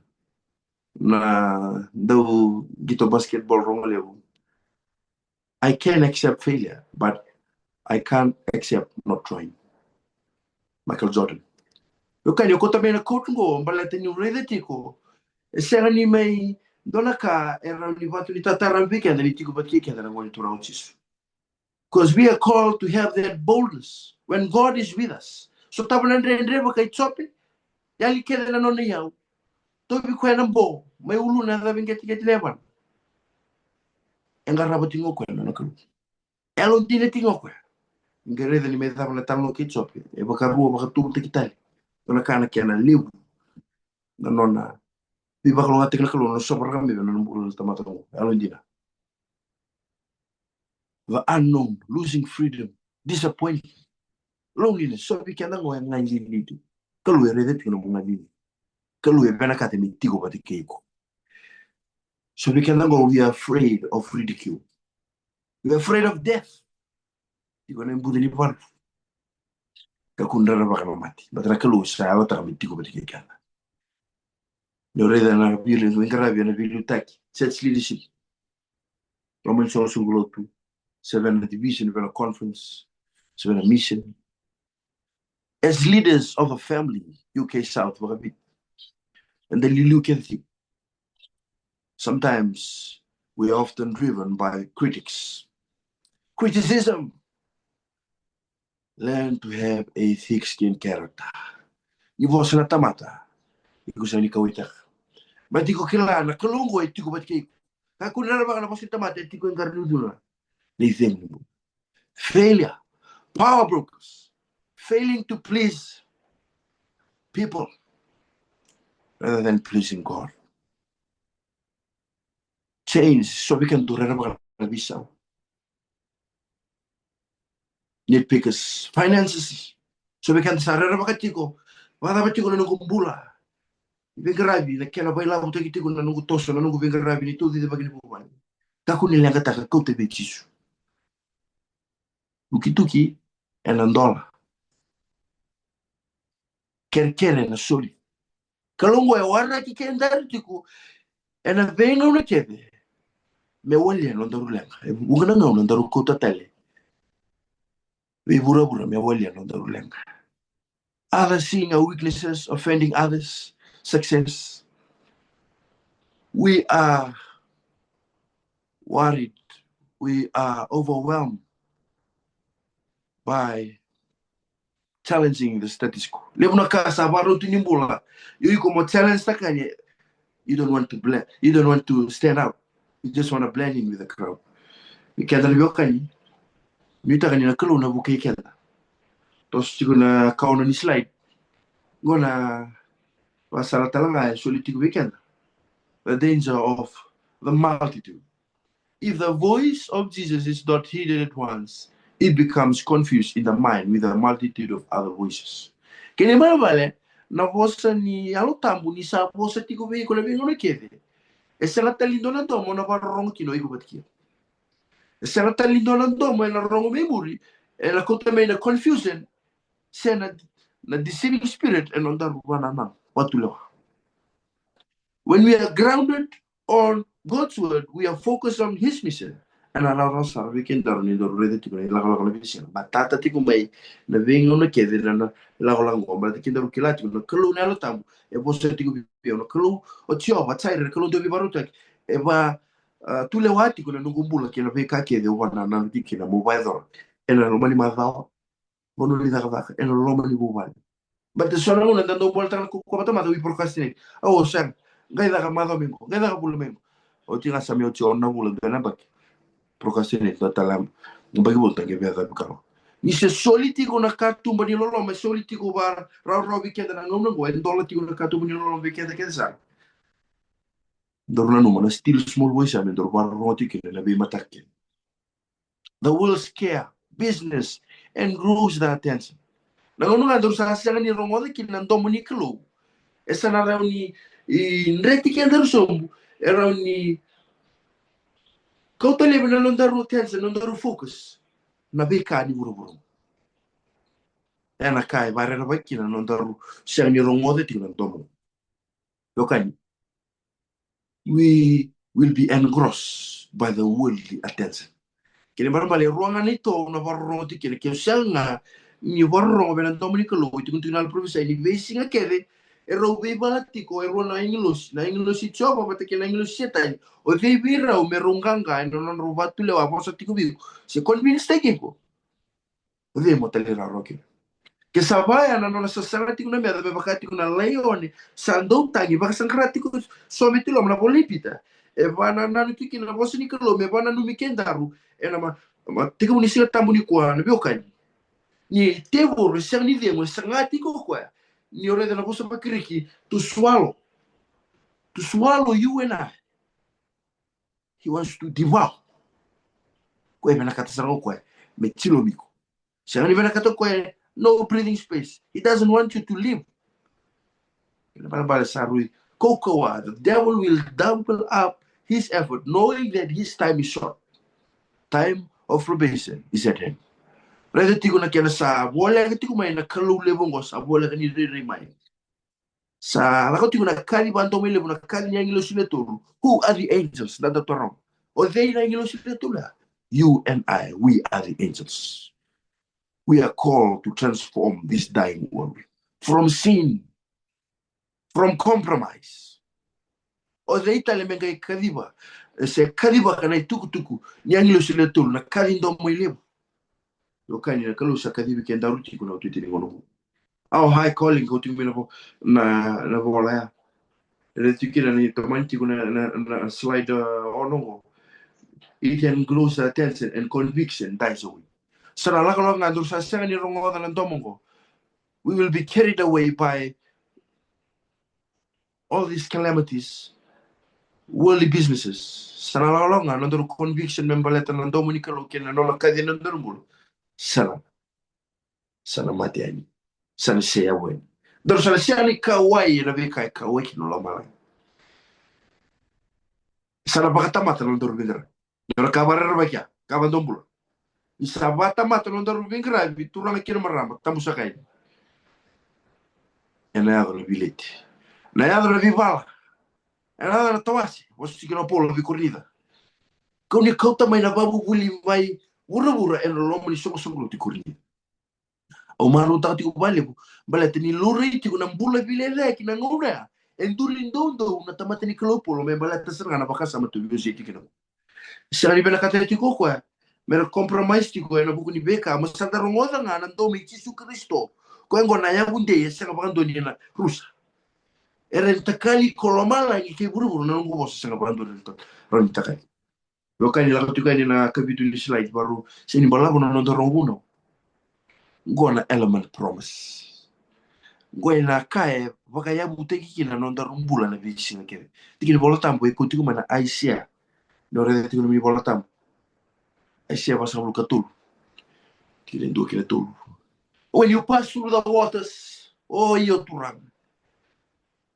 na dau qito basketball rogo levu. I can accept failure, but I can't accept not trying. Michael Jordan. Io, kani o kota mai na quote qo, baleta ni raica tiko e sega ni mai dua na ka e rawa ni vatu ni tatarabe vei keda ni tiko vata kei keda na Gone Turaga o Jisu. Because we are called to have that boldness when God is with us. So tava na dredre vaka i Jope, yali kece na nona iyau, tovi koya na bo mai uluna, cavi qeteqete na yavana. E qarava tiko o koya na nona Kalou. Yalodina tiko o koya. Qai raica ni mai cava na talanoa kei Jope, e vakarua, vakatulutaki tale. Dua na ka na kena levu na nona veivakalougatataki na Kalou, na nona sovaraka mai vei na nona bula na tamata oqo. Yalodina. The unknown, losing freedom, disappointment, loneliness. So vei keda qo e gadreva ni Kalou e raica tiko na nomu gadreva. Kalou e vinakata me tiko vata kei iko. So vei keda qo, we are afraid of ridicule. We are afraid of death. Tiko na ibuca ni vale. Kakua ni rerevaka na mate. Baleta na Kalou sa yalataka me tiko vata kei keda. Ni o raica na veiqaravi ena veiliutaki, church leadership. Loma ni soqosoqo lotu, se vei na division, vei na conference, se vei na mission. As leaders of a family, U K South, vakaviti, eda liuliu kece tiko. Sometimes we are often driven by critics. Criticism. Learn to have a thick skin character. Ni vosa na tamata, iko sa ni kauaitaka. Baleta iko kila na Kalou qo e tiko vata kei iko. Kakua ni rerevaka na vosa ni tamata e tiko e qara ni ucuna. Ni cegu ni bula. Failure. Power brokers. Failing to please people rather than pleasing God. Chains. So vei keda dau rerevaka na veisau. Nitpickers. Finances. So vei keda sa rerevaka tiko, vakacava tiko na noqu bula? Veiqaravi, na kena vailavotaki tiko na noqu toso, na noqu veiqaravi ni taucicivaki ni vuvale. Kakua ni leqataka, kauta vei Jisu. Tukituki ena dola. Kerekere ena soli. Kalou qo e waraki kedaru tiko ena veigauna kece me walia nodaru leqa. E vuqa na gauna daru kauta tale veivuravura me walia nodaru leqa. Others seeing our weaknesses, offending others, success. We are worried. We are overwhelmed by challenging the status quo. Levu na ka sa vakarau tu ni bula. Io, iko mo challenge taka ni, you don't want to blend, you don't want to stand out. You just want to blend in with the crowd. Ni keda na veiwekani, nuitaka ni na Kalou na vukei keda. Toso tiko na kaono ni slide. Qo na vakasala tale ga e soli tiko vei keda. The danger of the multitude. If the voice of Jesus is not heeded at once, it becomes confused in the mind with a multitude of other voices. Kena ibalebale, na vosa ni Yalo Tabu ni sa vosa tiko vei iko na veigauna kece, e sega tale ni dua na domo na vakarorogo kina o iko vata kina. E sega tale ni dua na domo ena rogo mai muri, ena kauta mai na confusion, se na, na deceiving spirit ena nodaru vakanananu, vakatulewa. When we are grounded on God's word, we are focused on his mission. Ena rawarawa sara vei kedaru ni daru raica tiko na ilakolako na veisiga. Matata tiko mai na veigauna kece na, na ilakolako qo. Baleta kedaru kila tiko na Kalou na Yalo Tabu e vosa tiko vei au. Na Kalou o Jiova Jaire, na Kalou dau veivakarautaki, e va, a, tulewa tiko na noqu bula kei na veika kece au vakanananu tiko kina meu vakayacora ena loma ni macawa, vanua ni cakacaka, ena loma ni vuvale. Baleta so na gauna da dau boletaka na kaukaua vakatamata, we procrastinate. Au sega, qai caka macawa mai qo, qai caka vula mai qo. Oti ga sa me oti ono na vula, dua na yabaki. Procrastinate, dua tale na yabaki, vou ta qai via cavi kalo. Ni se soli tiko na katuba ni loloma, e soli tiko vakarawarawa vei keda na gauna oqo, e dola tiko na katuba ni loloma vei keda kece sara. Daru nanuma na still small voice ya, me daru vakarorogo tiko kina na veimataka kece. The world's care, business, and grows the attention. Na gauna ga daru sa sega ni rogoca kina na domo ni Kalou, e sa na rawa ni, i, dreti kedaru sobu, e rawa ni kauta laivi na nodaru attention, nodaru focus na veika ni vuravura. E na ka e vakarerevaki kina na nodaru sega ni rogoca tiko na domo. Veiwekani, we will be engrossed by the worldly attention. Kena ibalebale, e rua ga na ito au na vakarorogo tiko kina, ke o sega ga ni vakarorogo vei na domo ni Kalou, e tukuni tiko na yalo parofisai ni veisiga kece e rau veivala tiko e rua na agilosi, na agilosi i Jiova vata kei na agilosi i Setani. O cei vei rau me rau qaqa ena nodrau vakatulewa, vosa tiko vei iko, se convince-taki iko? O cei mo talairawarawa kina? Ke sa vaya na nona sasaga tiko na meca me vaka tiko na laione sa dau tagi, vakasaqara tiko, so me tiloma na vola i Pita. E vakanananu tiko kina na vosa ni Kalou me vakananumi kedaru ena ma, ma tekivu ni Siga Tabu nikua, na veiwekani. Ni tevoro e sega ni cegu, e saga tiko o koya. Ni o raica na vosa vaKirisi, to swallow. To swallow you and I. He wants to devour. Koya e vinakata sara o koya me tilomi iko. Sega ni vinakata o koya no breathing space. He doesn't want you to live. Kena ibalebale sa rui kaukauwa, the devil will double up his effort, knowing that his time is short. Time of probation is at hand. Raica tiko na kena sa voleka tiko mai na Kalou levu oqo, sa voleka ni rairai mai. Sa lako tiko na kaci vakadomoilevu, na kaci ni agilosi le tolu. Who are the angels? Na da taroga. O cei na agilosi le tolu? You and I, we are the angels. We are called to transform this dying world from sin, from compromise. O cei tale me qai kaciva, e, se kacivaka na itukutuku ni agilosi le tolu, na kaci domoilevu? Veiwekani, na Kalou sa kacivi kedaru tiko na iotioti ni gauna oqo. Our high calling, kau tiko mai na vo, na, na vola ya. E raici tiko kina ni tomani tiko na, na, na slide, uh, ono oqo. It engrows attention and conviction dies away. Sa na lakolako ga, daru sa sega ni rogoca na domo oqo. We will be carried away by all these calamities, worldly businesses. Sa na lakolako ga, nodaru conviction me baleta na domo ni Kalou kei na nona kaci ena nodaru bula. Sa na, sa na mate yani. Sa na seyavu yani. Daru sa na sega ni kauwai ena veika e kauwai kina na lomalagi. Sa na vakatamata na nodaru veiqaravi. Nona ka vakarerevaki ya, ka vakadomobula. Ni sa vakatamata na nodaru veiqaravi, turaga kei na marama, tabu saka yani. Ena yaco na veileti. Na yaco na veivala. Ena yaco na tawase, vosa tiko kina o Paula vei Korinica. Kau ni kauta mai na vakavuvuli mai vuravura ena loma ni soqosoqo lotu i Korinica. Au marautaka tiko vakalevu, baleta ni laurai tiko na bula veilecayaki na gauna ya. E duri doudou na tamata ni Kalou o Paula me baleta sara ga na vakasama tu veiwasei tiko kina. Sega ni vinakata tiko o koya me ra compromise tiko ena vuku ni veika, ma sa da rogoca ga na domo i Jisu Karisito. Koya oqo na yavu dei e sega vakadua ni na rusa. E rawa ni takali ko lomalagi kei vuravura na noqu vosa, sega vakadua ni na rawa ni takali. Veiwekani, lako tiko yani na kavitu ni slide, vakarau, sega ni balavu na noda rogo vunau. Qo na element promise. Qo ena ka e vakayavutaki kina na nodaru bula na veisiga kece. Tiki ni Vola Tabu e kau tiko mai na Aisea. Ni o raica tiko na nomuni Vola Tabu. Aisea vasagavulu ka tolu. Tiki ni dua ki na tolu. When you pass through the waters, o io Turaga.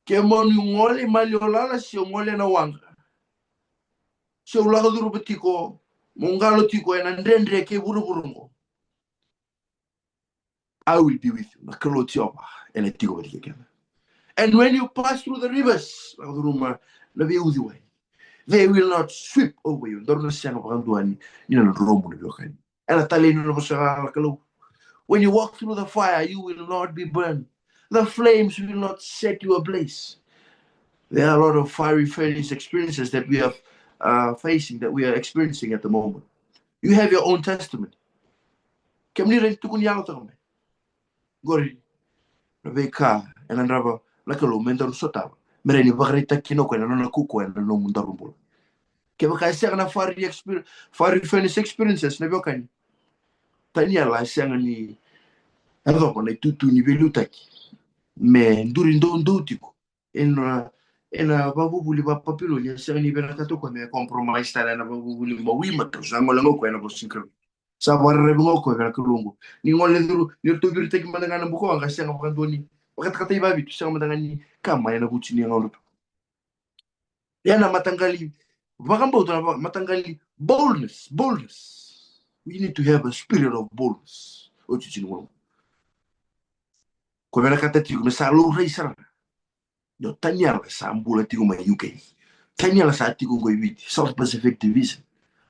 Ke mo ni gole maliwa lala se o gole ena waqa. Se o lako curuma tiko, mo qalo tiko ena dredre kei vuravura oqo. I will be with you. Na Kalou o Jiova ena tiko vata kei keda. And when you pass through the rivers, lako curuma na veiuciwai. They will not sweep over you. Daru na sega vakadua ni, ni na dromu, na veiwekani. Ena talei ni nona vosa na Kalou. When you walk through the fire, you will not be burned. The flames will not set you ablaze. There are a lot of fiery furnace experiences that we are, uh, facing, that we are experiencing at the moment. You have your own testimony. Kemuni rawa ni tukuni yalotaka mai. Qori na veika e gadreva na Kalou me daru sotava, me rawa ni vakaraitaki kina o koya na nona kaukauwa ena nomudaru bula. Kevaka e sega na fiery experience, fiery furnace experiences, na veiwekani, Taniela e sega ni yacova na itutu ni veiliutaki me duri doudou tiko ena, ena vakavuvuli va Papiloni. E sega ni vinakata o koya me compromise tale ena vakavuvuli mawi matau. Sa gole ga o koya ena vosa ni Kalou. Sa vakararavi ga o koya vei na Kalou oqo. Ni gole curu, ni ratou viritaki mada ga na bukawaqa, sega vakadua ni vakatakatai vavitu, sega mada ga ni kama ena vuci ni gauna tu. Ena mataqali vakabauta, na va-, mataqali boldness, boldness. We need to have a spirit of boldness. O cici ni gona. Ko vinakata tiko me sa laurai sara. No, Taniela sa bula tiko mai U K. Taniela sa tiko qo i Viti, South Pacific Division.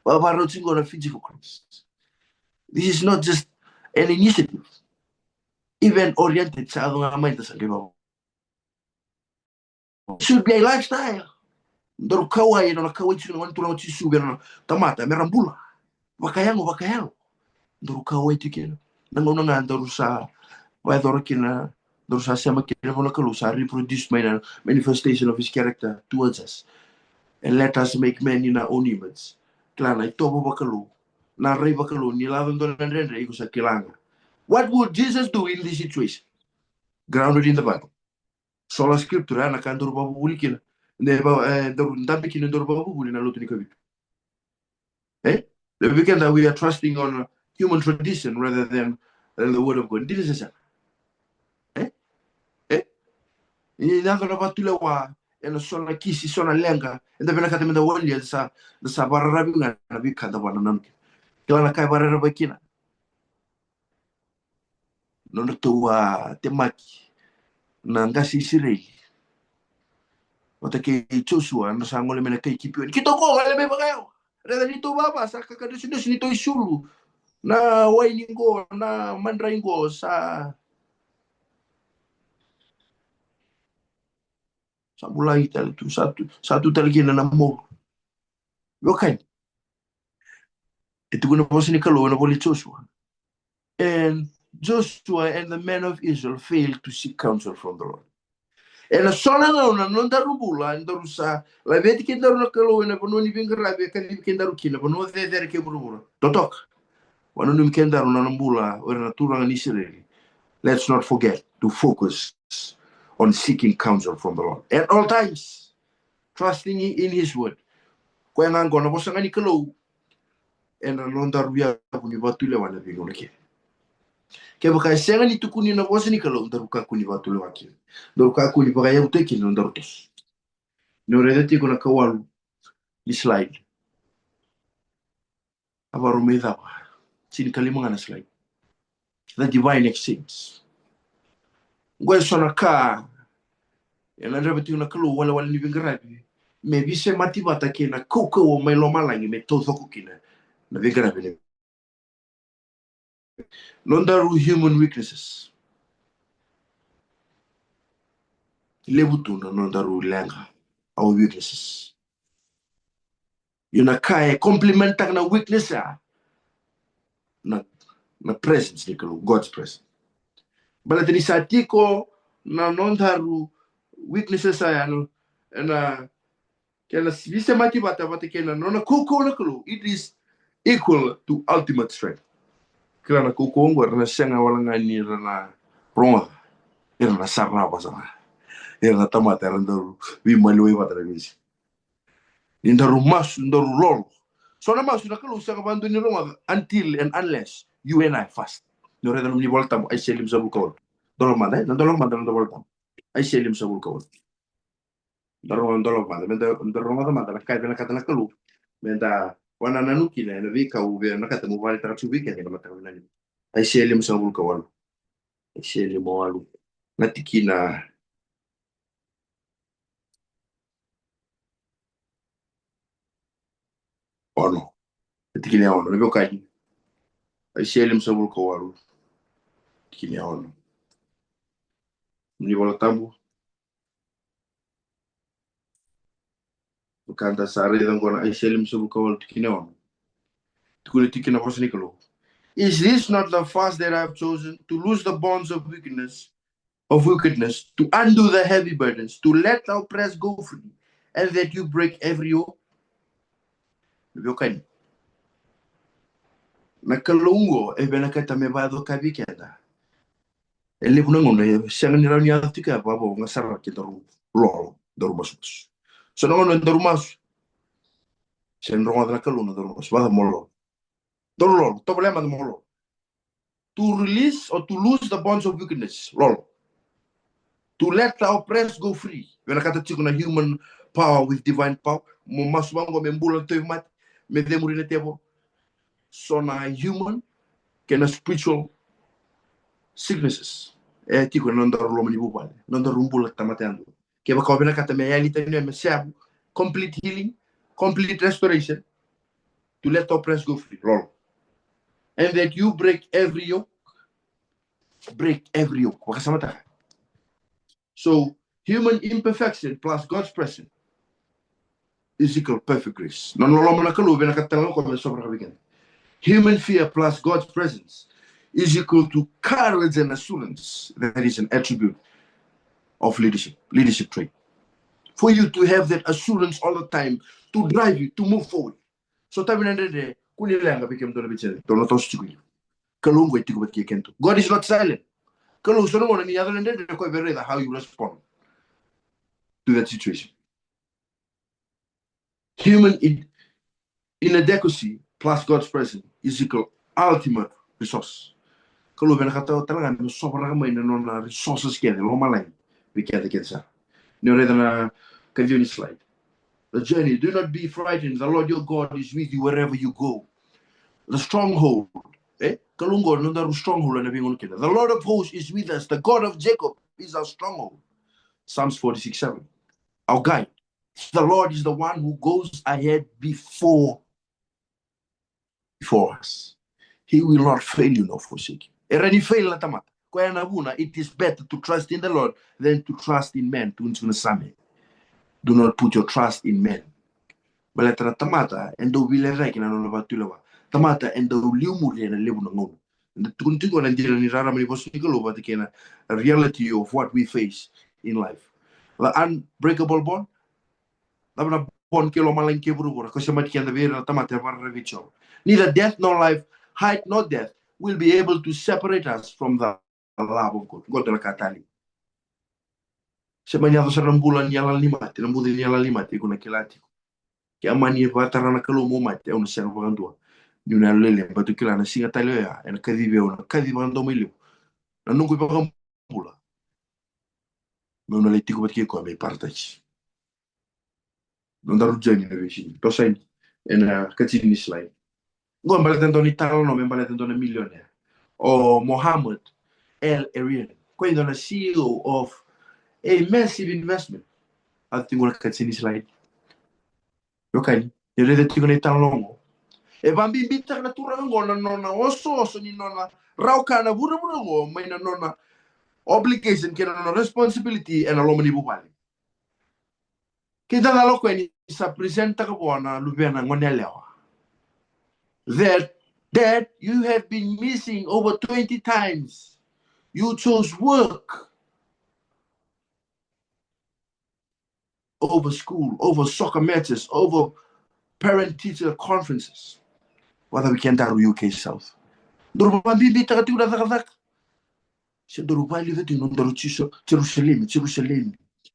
Vavarau tiko na Fiji for Christ. This is not just an initiative. Event oriented, sa yaco ga mai da sa qai vava. Should be a lifestyle. Daru kauwai, e nona kauwai tiko na Gone Turaga o Jisu vei na tamata me ra bula vakayago, vakayalo. Daru kauwai tiko kina. Na gauna ga daru sa vakayacora kina, daru sa sema kina vua na Kalou, sa reproduce mai na manifestation of his character towards us. And let us make man in our own image. Kila na itovo vakalou, na rai vakalou, ni lako dua na dredre, iko sa kila ga. What would Jesus do in this situation? Grounded in the Bible. Sola Scriptura, na ka daru vakavuvuli kina. Ne va, e, daru dabe kina, daru vakavuvuli na lotu ni kavitu. E? The weekend that we are trusting on human tradition rather than, than the word of God. Dina sesa. E? E? Ni yaco na vatulewa ena so na kisi, so na leqa, eda vinakata meda walia, da sa, da sa vakararavi ga na veika da vakanananu kina. Kila na ka e vakararavi kina. Nodratou a temaki na qase Isireli vata kei Josua, na sa gole mai na kai Kipioni. Keitou qo gole mai vakayawa. Raica neitou vava sa kakadresidresi, neitou isulu. Na waini qo, na madrai qo sa, sa bulai tale tu, sa tu, sa tu tale kina na maulu. Veiwekani, e tukuna na vosa ni Kalou ena ivola i Josua. And Joshua and the men of Israel failed to seek counsel from the Lord. Ena so na gauna na nodaru bula, daru sa laveti kedaru na Kalou ena vanua ni veiqaravi e kacivi kedaru kina, vanua cecere kei vuravura. Totoka. Vakananumi kedaru na nona bula o ira na turaga ni Isireli. Let's not forget to focus on seeking counsel from the Lord at all times, trusting in his word. Koya ga qo na vosa ga ni Kalou ena nodaru yavu ni vatulewa ena veigauna kece. Kevaka e sega ni tukuni na vosa ni Kalou, daru kakua ni vatulewa kina. Daru kakua ni vakayavutaki kina nodaru toso. Ni o raica tiko na kawalu ni slide. A vakarau mai cava? Tinikalima ga na slide. The divine exchange. Qo e so na ka e gadreva tiko na Kalou, walewale ni veiqaravi, me veisemati vata kei na kaukauwa mai lomalagi me taucoko kina na veiqaravi. Nodaru human weaknesses. Levu tu na nodaru leqa, our weaknesses. Io, na ka e complementaka na weakness ya, na, na presence ni Kalou, God's presence. Baleta ni sa tiko na nodaru weaknesses ya, na, na, kena veisemati vata, vata kei na nona kaukauwa na Kalou, it is equal to ultimate strength. Kila na kaukauwa oqo era na sega wale ga ni ra na rogoca, era na sarava sara. Era na tamata era daru veimaliwai vata na veiwekani. Ni daru masu, daru lolo. So na masu na Kalou sega vakadua ni rogoca until and unless you and I fast. Ni o raica na nomuni iVolatabu, Aisea limasagavulu ka walu. Dola mada, e? Na dola mada na iVolatabu. Aisea limasagavulu ka walu. Da rogoca, dola mada, meda, da rogoca mada na ka e vinakata na Kalou meda vakanananu kina ena veika au vinakata meu vakaraitaka tiko vei keda ena mataka vinaka nikua. Aisea limasagavulu ka walu. Aisea lima walu. Na tikina ono. Na tikina e ono, na veiwekani. Aisea limasagavulu ka walu, tikina e ono. Ni iVolatabu. Ka da sa raica oqo na Aisea limasagavulu ka walu, tikina e ono. Tukuna tiko na vosa ni Kalou. Is this not the fast that I have chosen, to loose the bonds of wickedness, of wickedness, to undo the heavy burdens, to let the oppressed go free, and that you break every yoke? Na veiwekani, na Kalou oqo e vinakata me vakacokavi keda. E levu na gauna e sega ni rawa ni yaco tiko ya, vavo ga sara ke daru lolo, daru masumasu. So na gauna daru masu, se ni rogoca na Kalou na daru masu, vacava mo lolo? Daru lolo, tovolea mada mo lolo. To release or to loose the bonds of wickedness, lolo. To let the oppressed go free. Vinakata tiko na human power with divine power. Mo masu vaqo me bula na tauvimate, me cemuri na tevoro. So na human kei na spiritual sicknesses e tiko ena nodaru loma ni vuvale, nodaru bula tamata yadua. Kevaka o vinakata me yali tani me seavu, complete healing, complete restoration, to let the oppressed go free, lolo. And that you break every yoke, break every yoke. Vakasamataka. So human imperfection plus God's presence is equal perfect grace. Na loloma na Kalou, vinakata tale ga o koya me sovaraka vei keda. Human fear plus God's presence is equal to courage and assurance. That is an attribute of leadership, leadership trait. For you to have that assurance all the time to drive you to move forward. So tavi na dredre, kua ni leqa vei kemudou na veitacini, dou na toso tiko i liu. Kalou oqo e tiko vata kei kemudou. God is not silent. Kalou, so na gauna ni yaco na dredre, o koya e raica how you respond to that situation. Human in-, inadequacy plus God's presence is equal ultimate resource. Kalou vinakata tale ga me sovaraka mai na nona resources kece lomalagi vei keda kece sara. Ni o raica na kaciwa ni slide. The journey, do not be frightened. The Lord your God is with you wherever you go. The stronghold, e? Kalou oqo nodaru stronghold ena veigauna kece. The Lord of hosts is with us. The God of Jacob is our stronghold. Psalms forty-six seven. Our guide. The Lord is the one who goes ahead before, before us. He will not fail you nor forsake you. E rawa ni fail na tamata. Koya na vuna, it is better to trust in the Lord than to trust in man. Tukuna tiko na Same. Do not put your trust in man. Baleta na tamata e dau veilecayaki na nona vakatulewa. Tamata e dau liumuri ena levu na gauna. Eda tukuna tiko na dina ni rarama ni vosa ni Kalou vata kei na reality of what we face in life. The unbreakable bond. Cava na bond kei lomalagi kei vuravura? Ko semati keda vei ira na tamata e vakararavi vei Jiova. Neither death nor life, height nor depth will be able to separate us from the love of God. Qo dua na ka talei. Se mani yaco sara na bula ni yalala ni mate, na buca ni yalala ni mate, iko na kila tiko. Ke a mani vakatara na Kalou mo mate, au na sega vakadua. Niu na yalolele, baleta au kila na siga tale oya ena kacivi au, na kacivi vakadomoilevu na noqu iVakabula. Meu na lai tiko vata kei koya me i parataisi. Nodaru journey na veisiga. Toso yani ena kacivi ni slide. Qo e baleta e dua na italanoa me baleta e dua na millionaire, o Mohammed El Erian. Koya e dua na C E O of a massive investment. A tiko na kacivi ni slide. Veiwekani, ni raica tiko na italanoa qo. E vakabibitaka na turaga qo na nona osooso ni nona rawa ka na vuravura qo mai na nona obligation kei na nona responsibility ena loma ni vuvale. Kei na cala o koya ni sa present-taka vua na luvena goneyalewa. That, Dad, you have been missing over twenty times. You chose work over school, over soccer matches, over parent teacher conferences. Vata vei kedaru U K South. Daru vakabibitaka tiko na cakacaka. Se daru vakaliuca tiko na nodaru Jisu, Jerusalemi, Jerusalemi.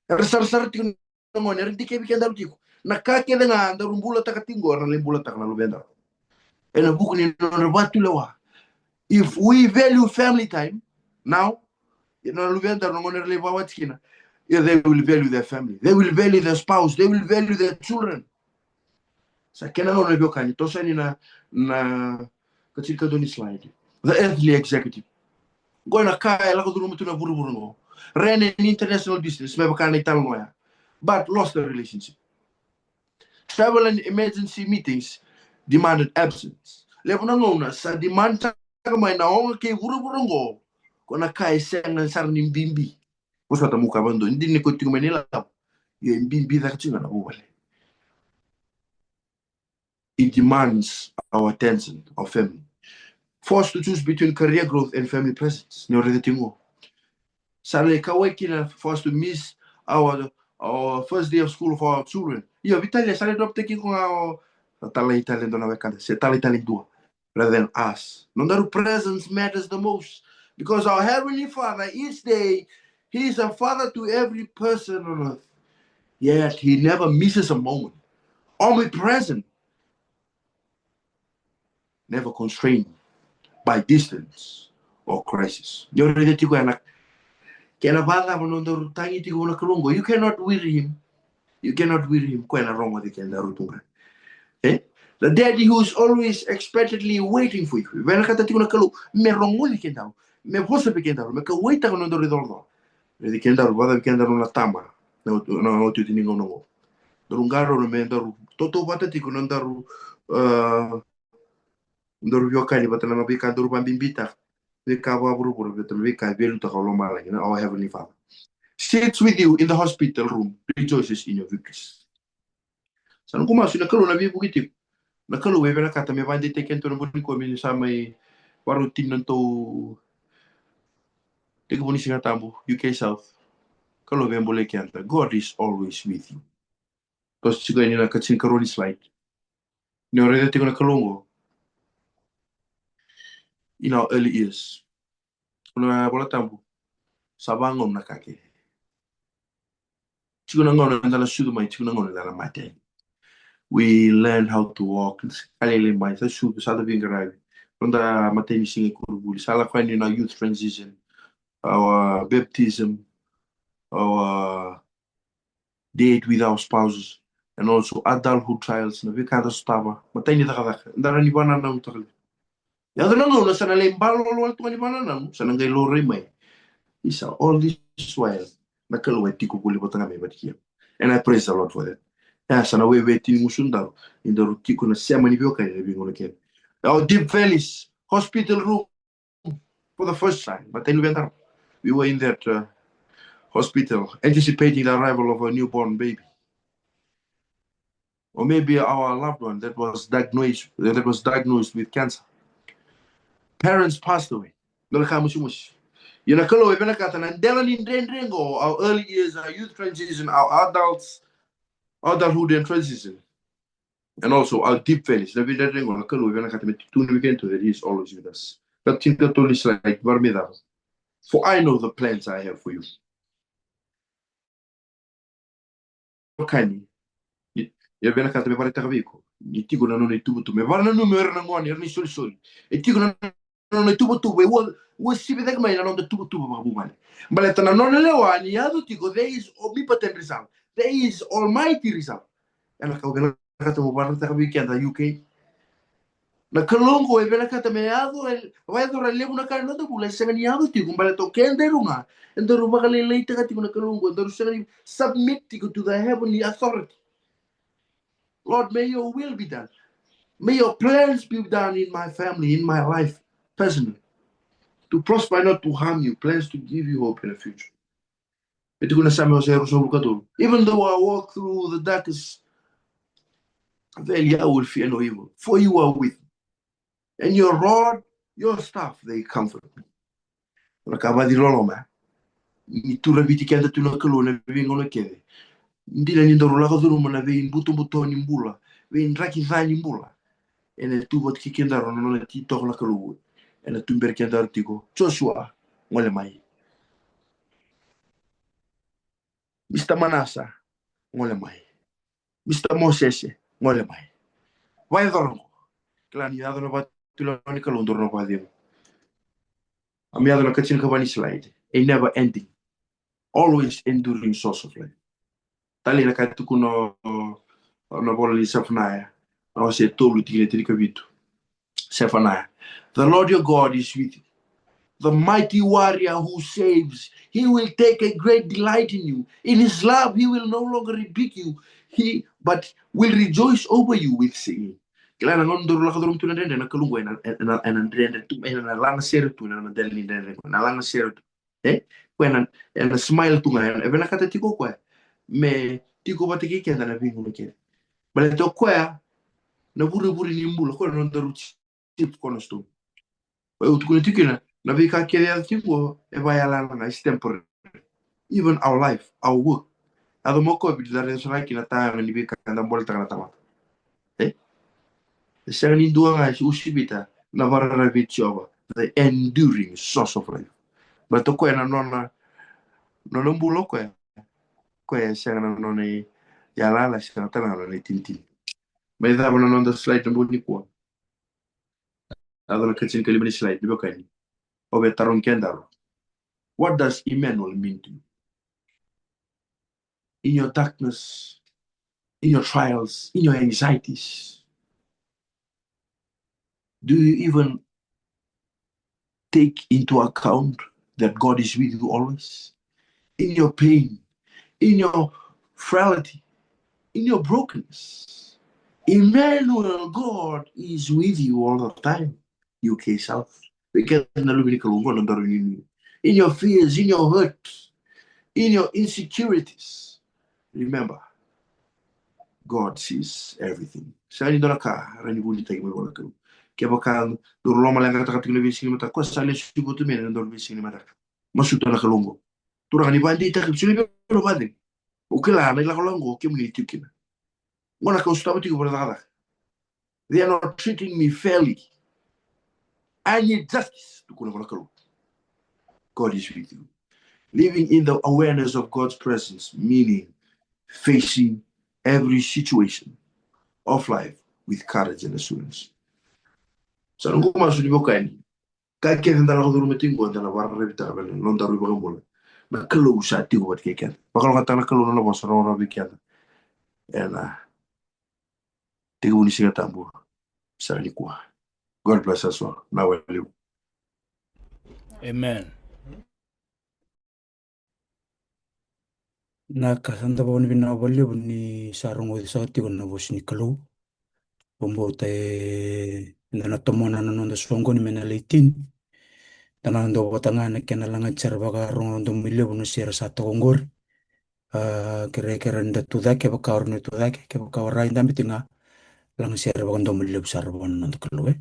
Era sarasara tiko na gone, era dikevi kedaru tiko. Na ka kece ga daru bulataka tiko qo, era lai bulataka na luvedaru. Ena vuku ni nodra vakatulewa. If we value family time now, na luvedaru, na gone era lai vakawati kina, yeah, they will value their family. They will value their spouse. They will value their children. Sa kena gauna, veiwekani, toso yani na, na kacivi ka dua ni slide. The earthly executive. Qo na ka e lako curuma tu na vuravura qo. Ran an international business, me vaka na italanoa ya. But lost the relationship. Travel and emergency meetings demanded absence. Levu na gauna sa demand-taka mai na oga kei vuravura qo. Ko na ka e sega sara ni bibi. Vosota, meu kaya vakadua, dina ni ko tiko mai na ilavo, io, e bibi cake tiko ga na vuvale. It demands our attention, our family. Forced to choose between career growth and family presence. Ni o raica tiko qo, sa lai kauwai kina for us to miss our, our first day of school for our children. Io, veitalia, sa lai drop-taki iko ga o Na talai tale dua na wekada, se talai tale dua, rather than us. Nodaru presence matters the most. Because our Heavenly Father, each day, He is a father to every person on earth. Yet He never misses a moment. Omnipresent, never constrained by distance or crisis. Ni o raica tiko ya na kena vakacava nodaru tagi tiko na Kalou oqo. You cannot weary Him. You cannot weary Him. Koya na rogoci kedaru tu ga. Eh? The Daddy who is always expectantly waiting for you. Vinakata tiko na Kalou me rogoci kedaru, me vosa vei kedaru, me kauwaitaka nodaru icolacola. Raici kedaru, vakacava kedaru na tama na oti, na oti ni gauna oqo. Daru qarauna me daru tautauvata tiko nodaru, uh, daru veiwekani vata na veika daru vakabibitaka, veika vakavuravura vata na veika e veiliutaka o lomalagi, na our Heavenly Father sits with you in the hospital room, rejoices in your victories. Sa noqu masu na Kalou na veivuke tiko. Na Kalou e vinakata me vakadeitaki kedatou na bogi nikua me ni sa mai vakarau tini na nodatou tekivu ni Siga Tabu, U K South. Kalou veibolei keda. God is always with you. Toso tiko yani na ikatinikarua ni slide. Ni o raica tiko na Kalou oqo in our early years. Tukuna na iVola Tabu, sa vagauna na ka kece. Tiko na gauna eda na sucu mai, tiko na gauna eda na mate. We learn how to walk. Ka lailai mai, sa sucu, sa da veiqaravi. Noda matai ni siga i koronivuli, sa lako yani na youth transition, our baptism, our date with our spouses, and also adulthood trials, na veika da sotava, matai ni cakacaka, da rawa ni vakanananutaka. Yaco na gauna sa na lai balolo wale tu ga ni vakanananu, sa na qai laurai mai. Isa, all this while, na Kalou e tiko voli vata ga mai vata kei au. And I praise the Lord for that. Ia, sa na weweti ni gusudaru ni daru tiko na sema ni veiwekani ena veigauna kece. Our deep valleys, hospital room, for the first time, matai ni luvedaru. We were in that, uh, hospital anticipating the arrival of a newborn baby. Or maybe our loved one that was diagnosed, that was diagnosed with cancer. Parents passed away. Dua na ka musumusu. Ia na Kalou e vinakata na dela ni dredre qo, our early years, our youth transition, our adults, adulthood and transition. And also our deep valleys. Na veidredre qo na Kalou e vinakata me tukuni vei kedatou that He is always with us. Ka tini ka tolu ni slide, vara me cava. For I know the plans I have for you. Kani, e vinakata me vakaraitaka vei iko ni tiko na nona ituvatuva. Me vakananumi o ira na gone, o ira na isolisoli. E tiko na nona ituvatuva, e ua, uasivi cake mai na noda tuvatuva vakavuvale. Baleta na nona lewa ni yaco tiko, there is omnipotent result. There is almighty result. Ena ka au vinakata meu vakaraitaka vei keda U K. Na Kalou oqo e vinakata me yaco, e vakayacora e levu na ka ena noda bula, e sega ni yaco tiko baleta o keda e rua ga. Edaru vakalailaitaka tiko na Kalou oqo, edaru sega ni submit tiko to the heavenly authority. Lord, may your will be done. May your plans be done in my family, in my life, personally. To prosper, not to harm you, plans to give you hope in the future. E tukuna na Same wase ruasagavulu ka tolu. Even though I walk through the darkest valley, I will fear no evil, for you are with me. And your rod, your staff, they comfort me. Na ka vakaciloloma, ni turaviti keda tu na Kalou ena veigauna kece. Dina ni daru lako curuma na veibutobuto ni bula, veidraki ca ni bula. Ena tu vata kei kedaru na nona ititoko na Kalou. Ena tuberi kedaru tiko. Joshua, gole mai. Mister Manasa, gole mai. Mister Mosese, gole mai. Vakayacora qo. Kila ni yaco na vakatulewa ni Kalou, daru na vakacegu. A me yaco na ikatinikava ni slide. A never ending, always enduring source of life. Talei na ka e tukuna na ivola ni Sefanaia, na wase tolu, tikina tinikavitu. Sefanaia. The Lord your God is with you. The mighty warrior who saves, he will take a great delight in you. In his love, he will no longer rebuke you, he, but will rejoice over you with singing. Kila na gauna daru lako curuma tu na dredre, na Kalou qo ena, ena, ena dredre tu, ena laga sere tu, ena dela ni dredre, ena laga sere tu. E? Koya ena, ena smile tu ga, ena, e vinakata tiko o koya me tiko vata kei keda na veigauna kece. Baleta o koya na vurevure ni bula, koya na nodaru chief cornerstone. Au tukuna tiko kina, na veika kece yaco tiko e vakayalayala ga, is temporary. Even our life, our work. Yaco mai o COVID, da raica sara ga kina na tayaga ni veika eda boletaka na tamata. E? E sega ni dua ga e usivita na vakararavi i Jiova, the enduring source of life. Baleta o koya na nona, nona bula o koya, koya e sega na nona iyalayala, sega tale ga na nona itinitini. Mai cava na noda slide na bogi nikua? Yaco na ka tinikalima ni slide, ni vaka ni. Au via tarogi kedaru. What does Emmanuel mean to you? In your darkness, in your trials, in your anxieties, do you even take into account that God is with you always? In your pain, in your frailty, in your brokenness, Emmanuel, God is with you all the time. U K South. Vei keda na luve ni Kalou qo na daru nuinui. In your fears, in your hurt, in your insecurities, remember, God sees everything. Sega ni dua na ka rawa ni vunitaki mai vua na Kalou. Kevaka daru lomaleqataka tiko na veisiga ni mataka, ko sa lesu i Vutumeni ena daru veisiga ni mataka. Masuta na Kalou qo. Turaga, ni vakadeitaki, sega ni vei na vakacegu. Au kila na ilakolako qo kemuni ni tiko kina. Qo na ka au sotava tiko vua na cakacaka. They are not treating me fairly. I need justice. Tukuna vua na Kalou. God is with you. Living in the awareness of God's presence, meaning facing every situation of life with courage and assurance. Sa noqu masu ni vukani, ka kece da lako curuma tiko qo, da na vakararavi tale na nodaru iVakabula. Na Kalou sa tiko vata kei keda. Vakalougatataka na Kalou na nona vosa rogorogo vei keda ena tekivu ni Siga Tabu saka nikua. God bless us all. Na waliu. Amen. Na ka sa da vakavinavinaka vakalevu ni sa rogoci saka tiko na vosa ni Kalou. Vakabauta e da na tomona na noda soqoni mai na lai tini. Da na dau vata ga na kena lagati sara vakarogo domo levu na sere sa toka oqori. A, kerekere ni da tu cake, kevaka o rawa ni tu cake, kevaka o rai dabe tiko ga, laga sere vakadomo levu sara vua na noda Kalou, e.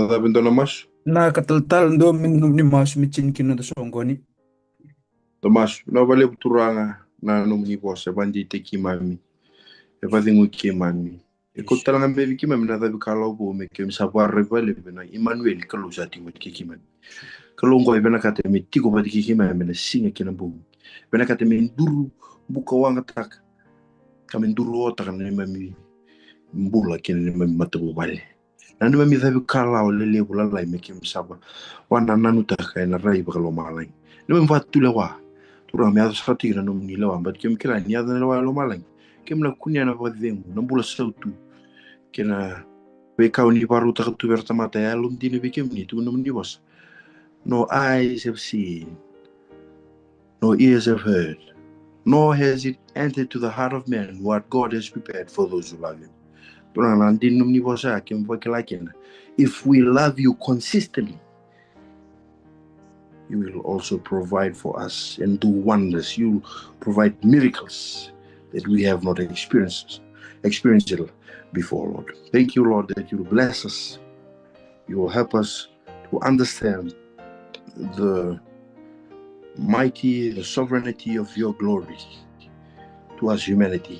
cava e dua na masu? Na ka talatala, dua me nomuni masu me tini kina na soqoni. Dua masu. Na vakalevu Turaga na nomuni vosa e vakadeitaki keimami, e vakacegui keimami. E kauta tale ga mai vei keimami na cavi ka lavo vou me keimami sa vakaraica vakalevu na Imanueli, Kalou sa tiko vata kei keimami. Kalou oqo e vinakata me tiko vata kei keimami ena siga kei na bogi. Vinakata me duru bukawagataka ka me duru otaka na neimami bula kei na neimami matavuvale. Na neimami cavi ka lavo lelevu lalai me keimami sa vakanananutaka ena rai vakalomalagi. Neimami vakatulewa. Turaga, me yaco sara tiko na nomuni lewa, baleta keimami kila ni yaco na lewa e lomalagi, keimami na kunea na vakacegu, na bula sautu kei na veika o ni vakarautaka tu vei ira na tamata e yalodina vei kemuni. Tukuna na nomuni vosa: No eyes have seen, no ears have heard, nor has it entered to the heart of man what God has prepared for those who love him. Turaga, na dina ni nomuni vosa keimami vakila kina. If we love you consistently, you will also provide for us and do wonders. You provide miracles that we have not experienced, experienced it before, Lord. Thank you, Lord, that you will bless us. You will help us to understand the mighty, the sovereignty of your glory to us humanity.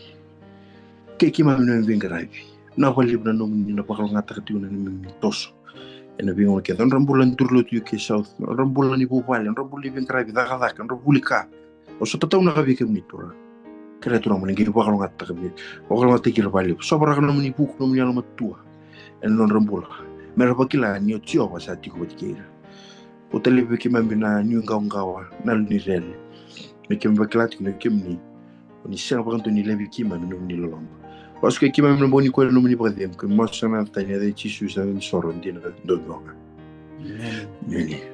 Kei keimami na veiqaravi, na vakalevu na nomuni na vakalougatataka tiko na neimami toso ena veigauna kece. Nodra bula na duru lotu U K South, nodra bula ni vuvale, nodra bula ni veiqaravi, cakacaka, nodra vuli ka. O so tataunaka vei kemuni Turaga. Kerea Turaga mo ni qai vakalougatataka vei, vakalougatataki ira vakalevu. Sovaraka na nomuni vuku, na nomuni yalomatua ena nodra bula, me ra vakila ni o Jiova sa tiko vata kei ira. Kauta laivi vei keimami na nuiqawaqawa, na yalo ni rere, me keimami vakila tiko ni o kemuni, o ni sega vakadua ni laivi keimami na nomuni loloma. Vakasukai keimami na bogi nikua ena nomuni vakacegu, keimami masu ena yaca talei ni Jisu, sa ni soro dina, dou vioga. Emeni. Emeni.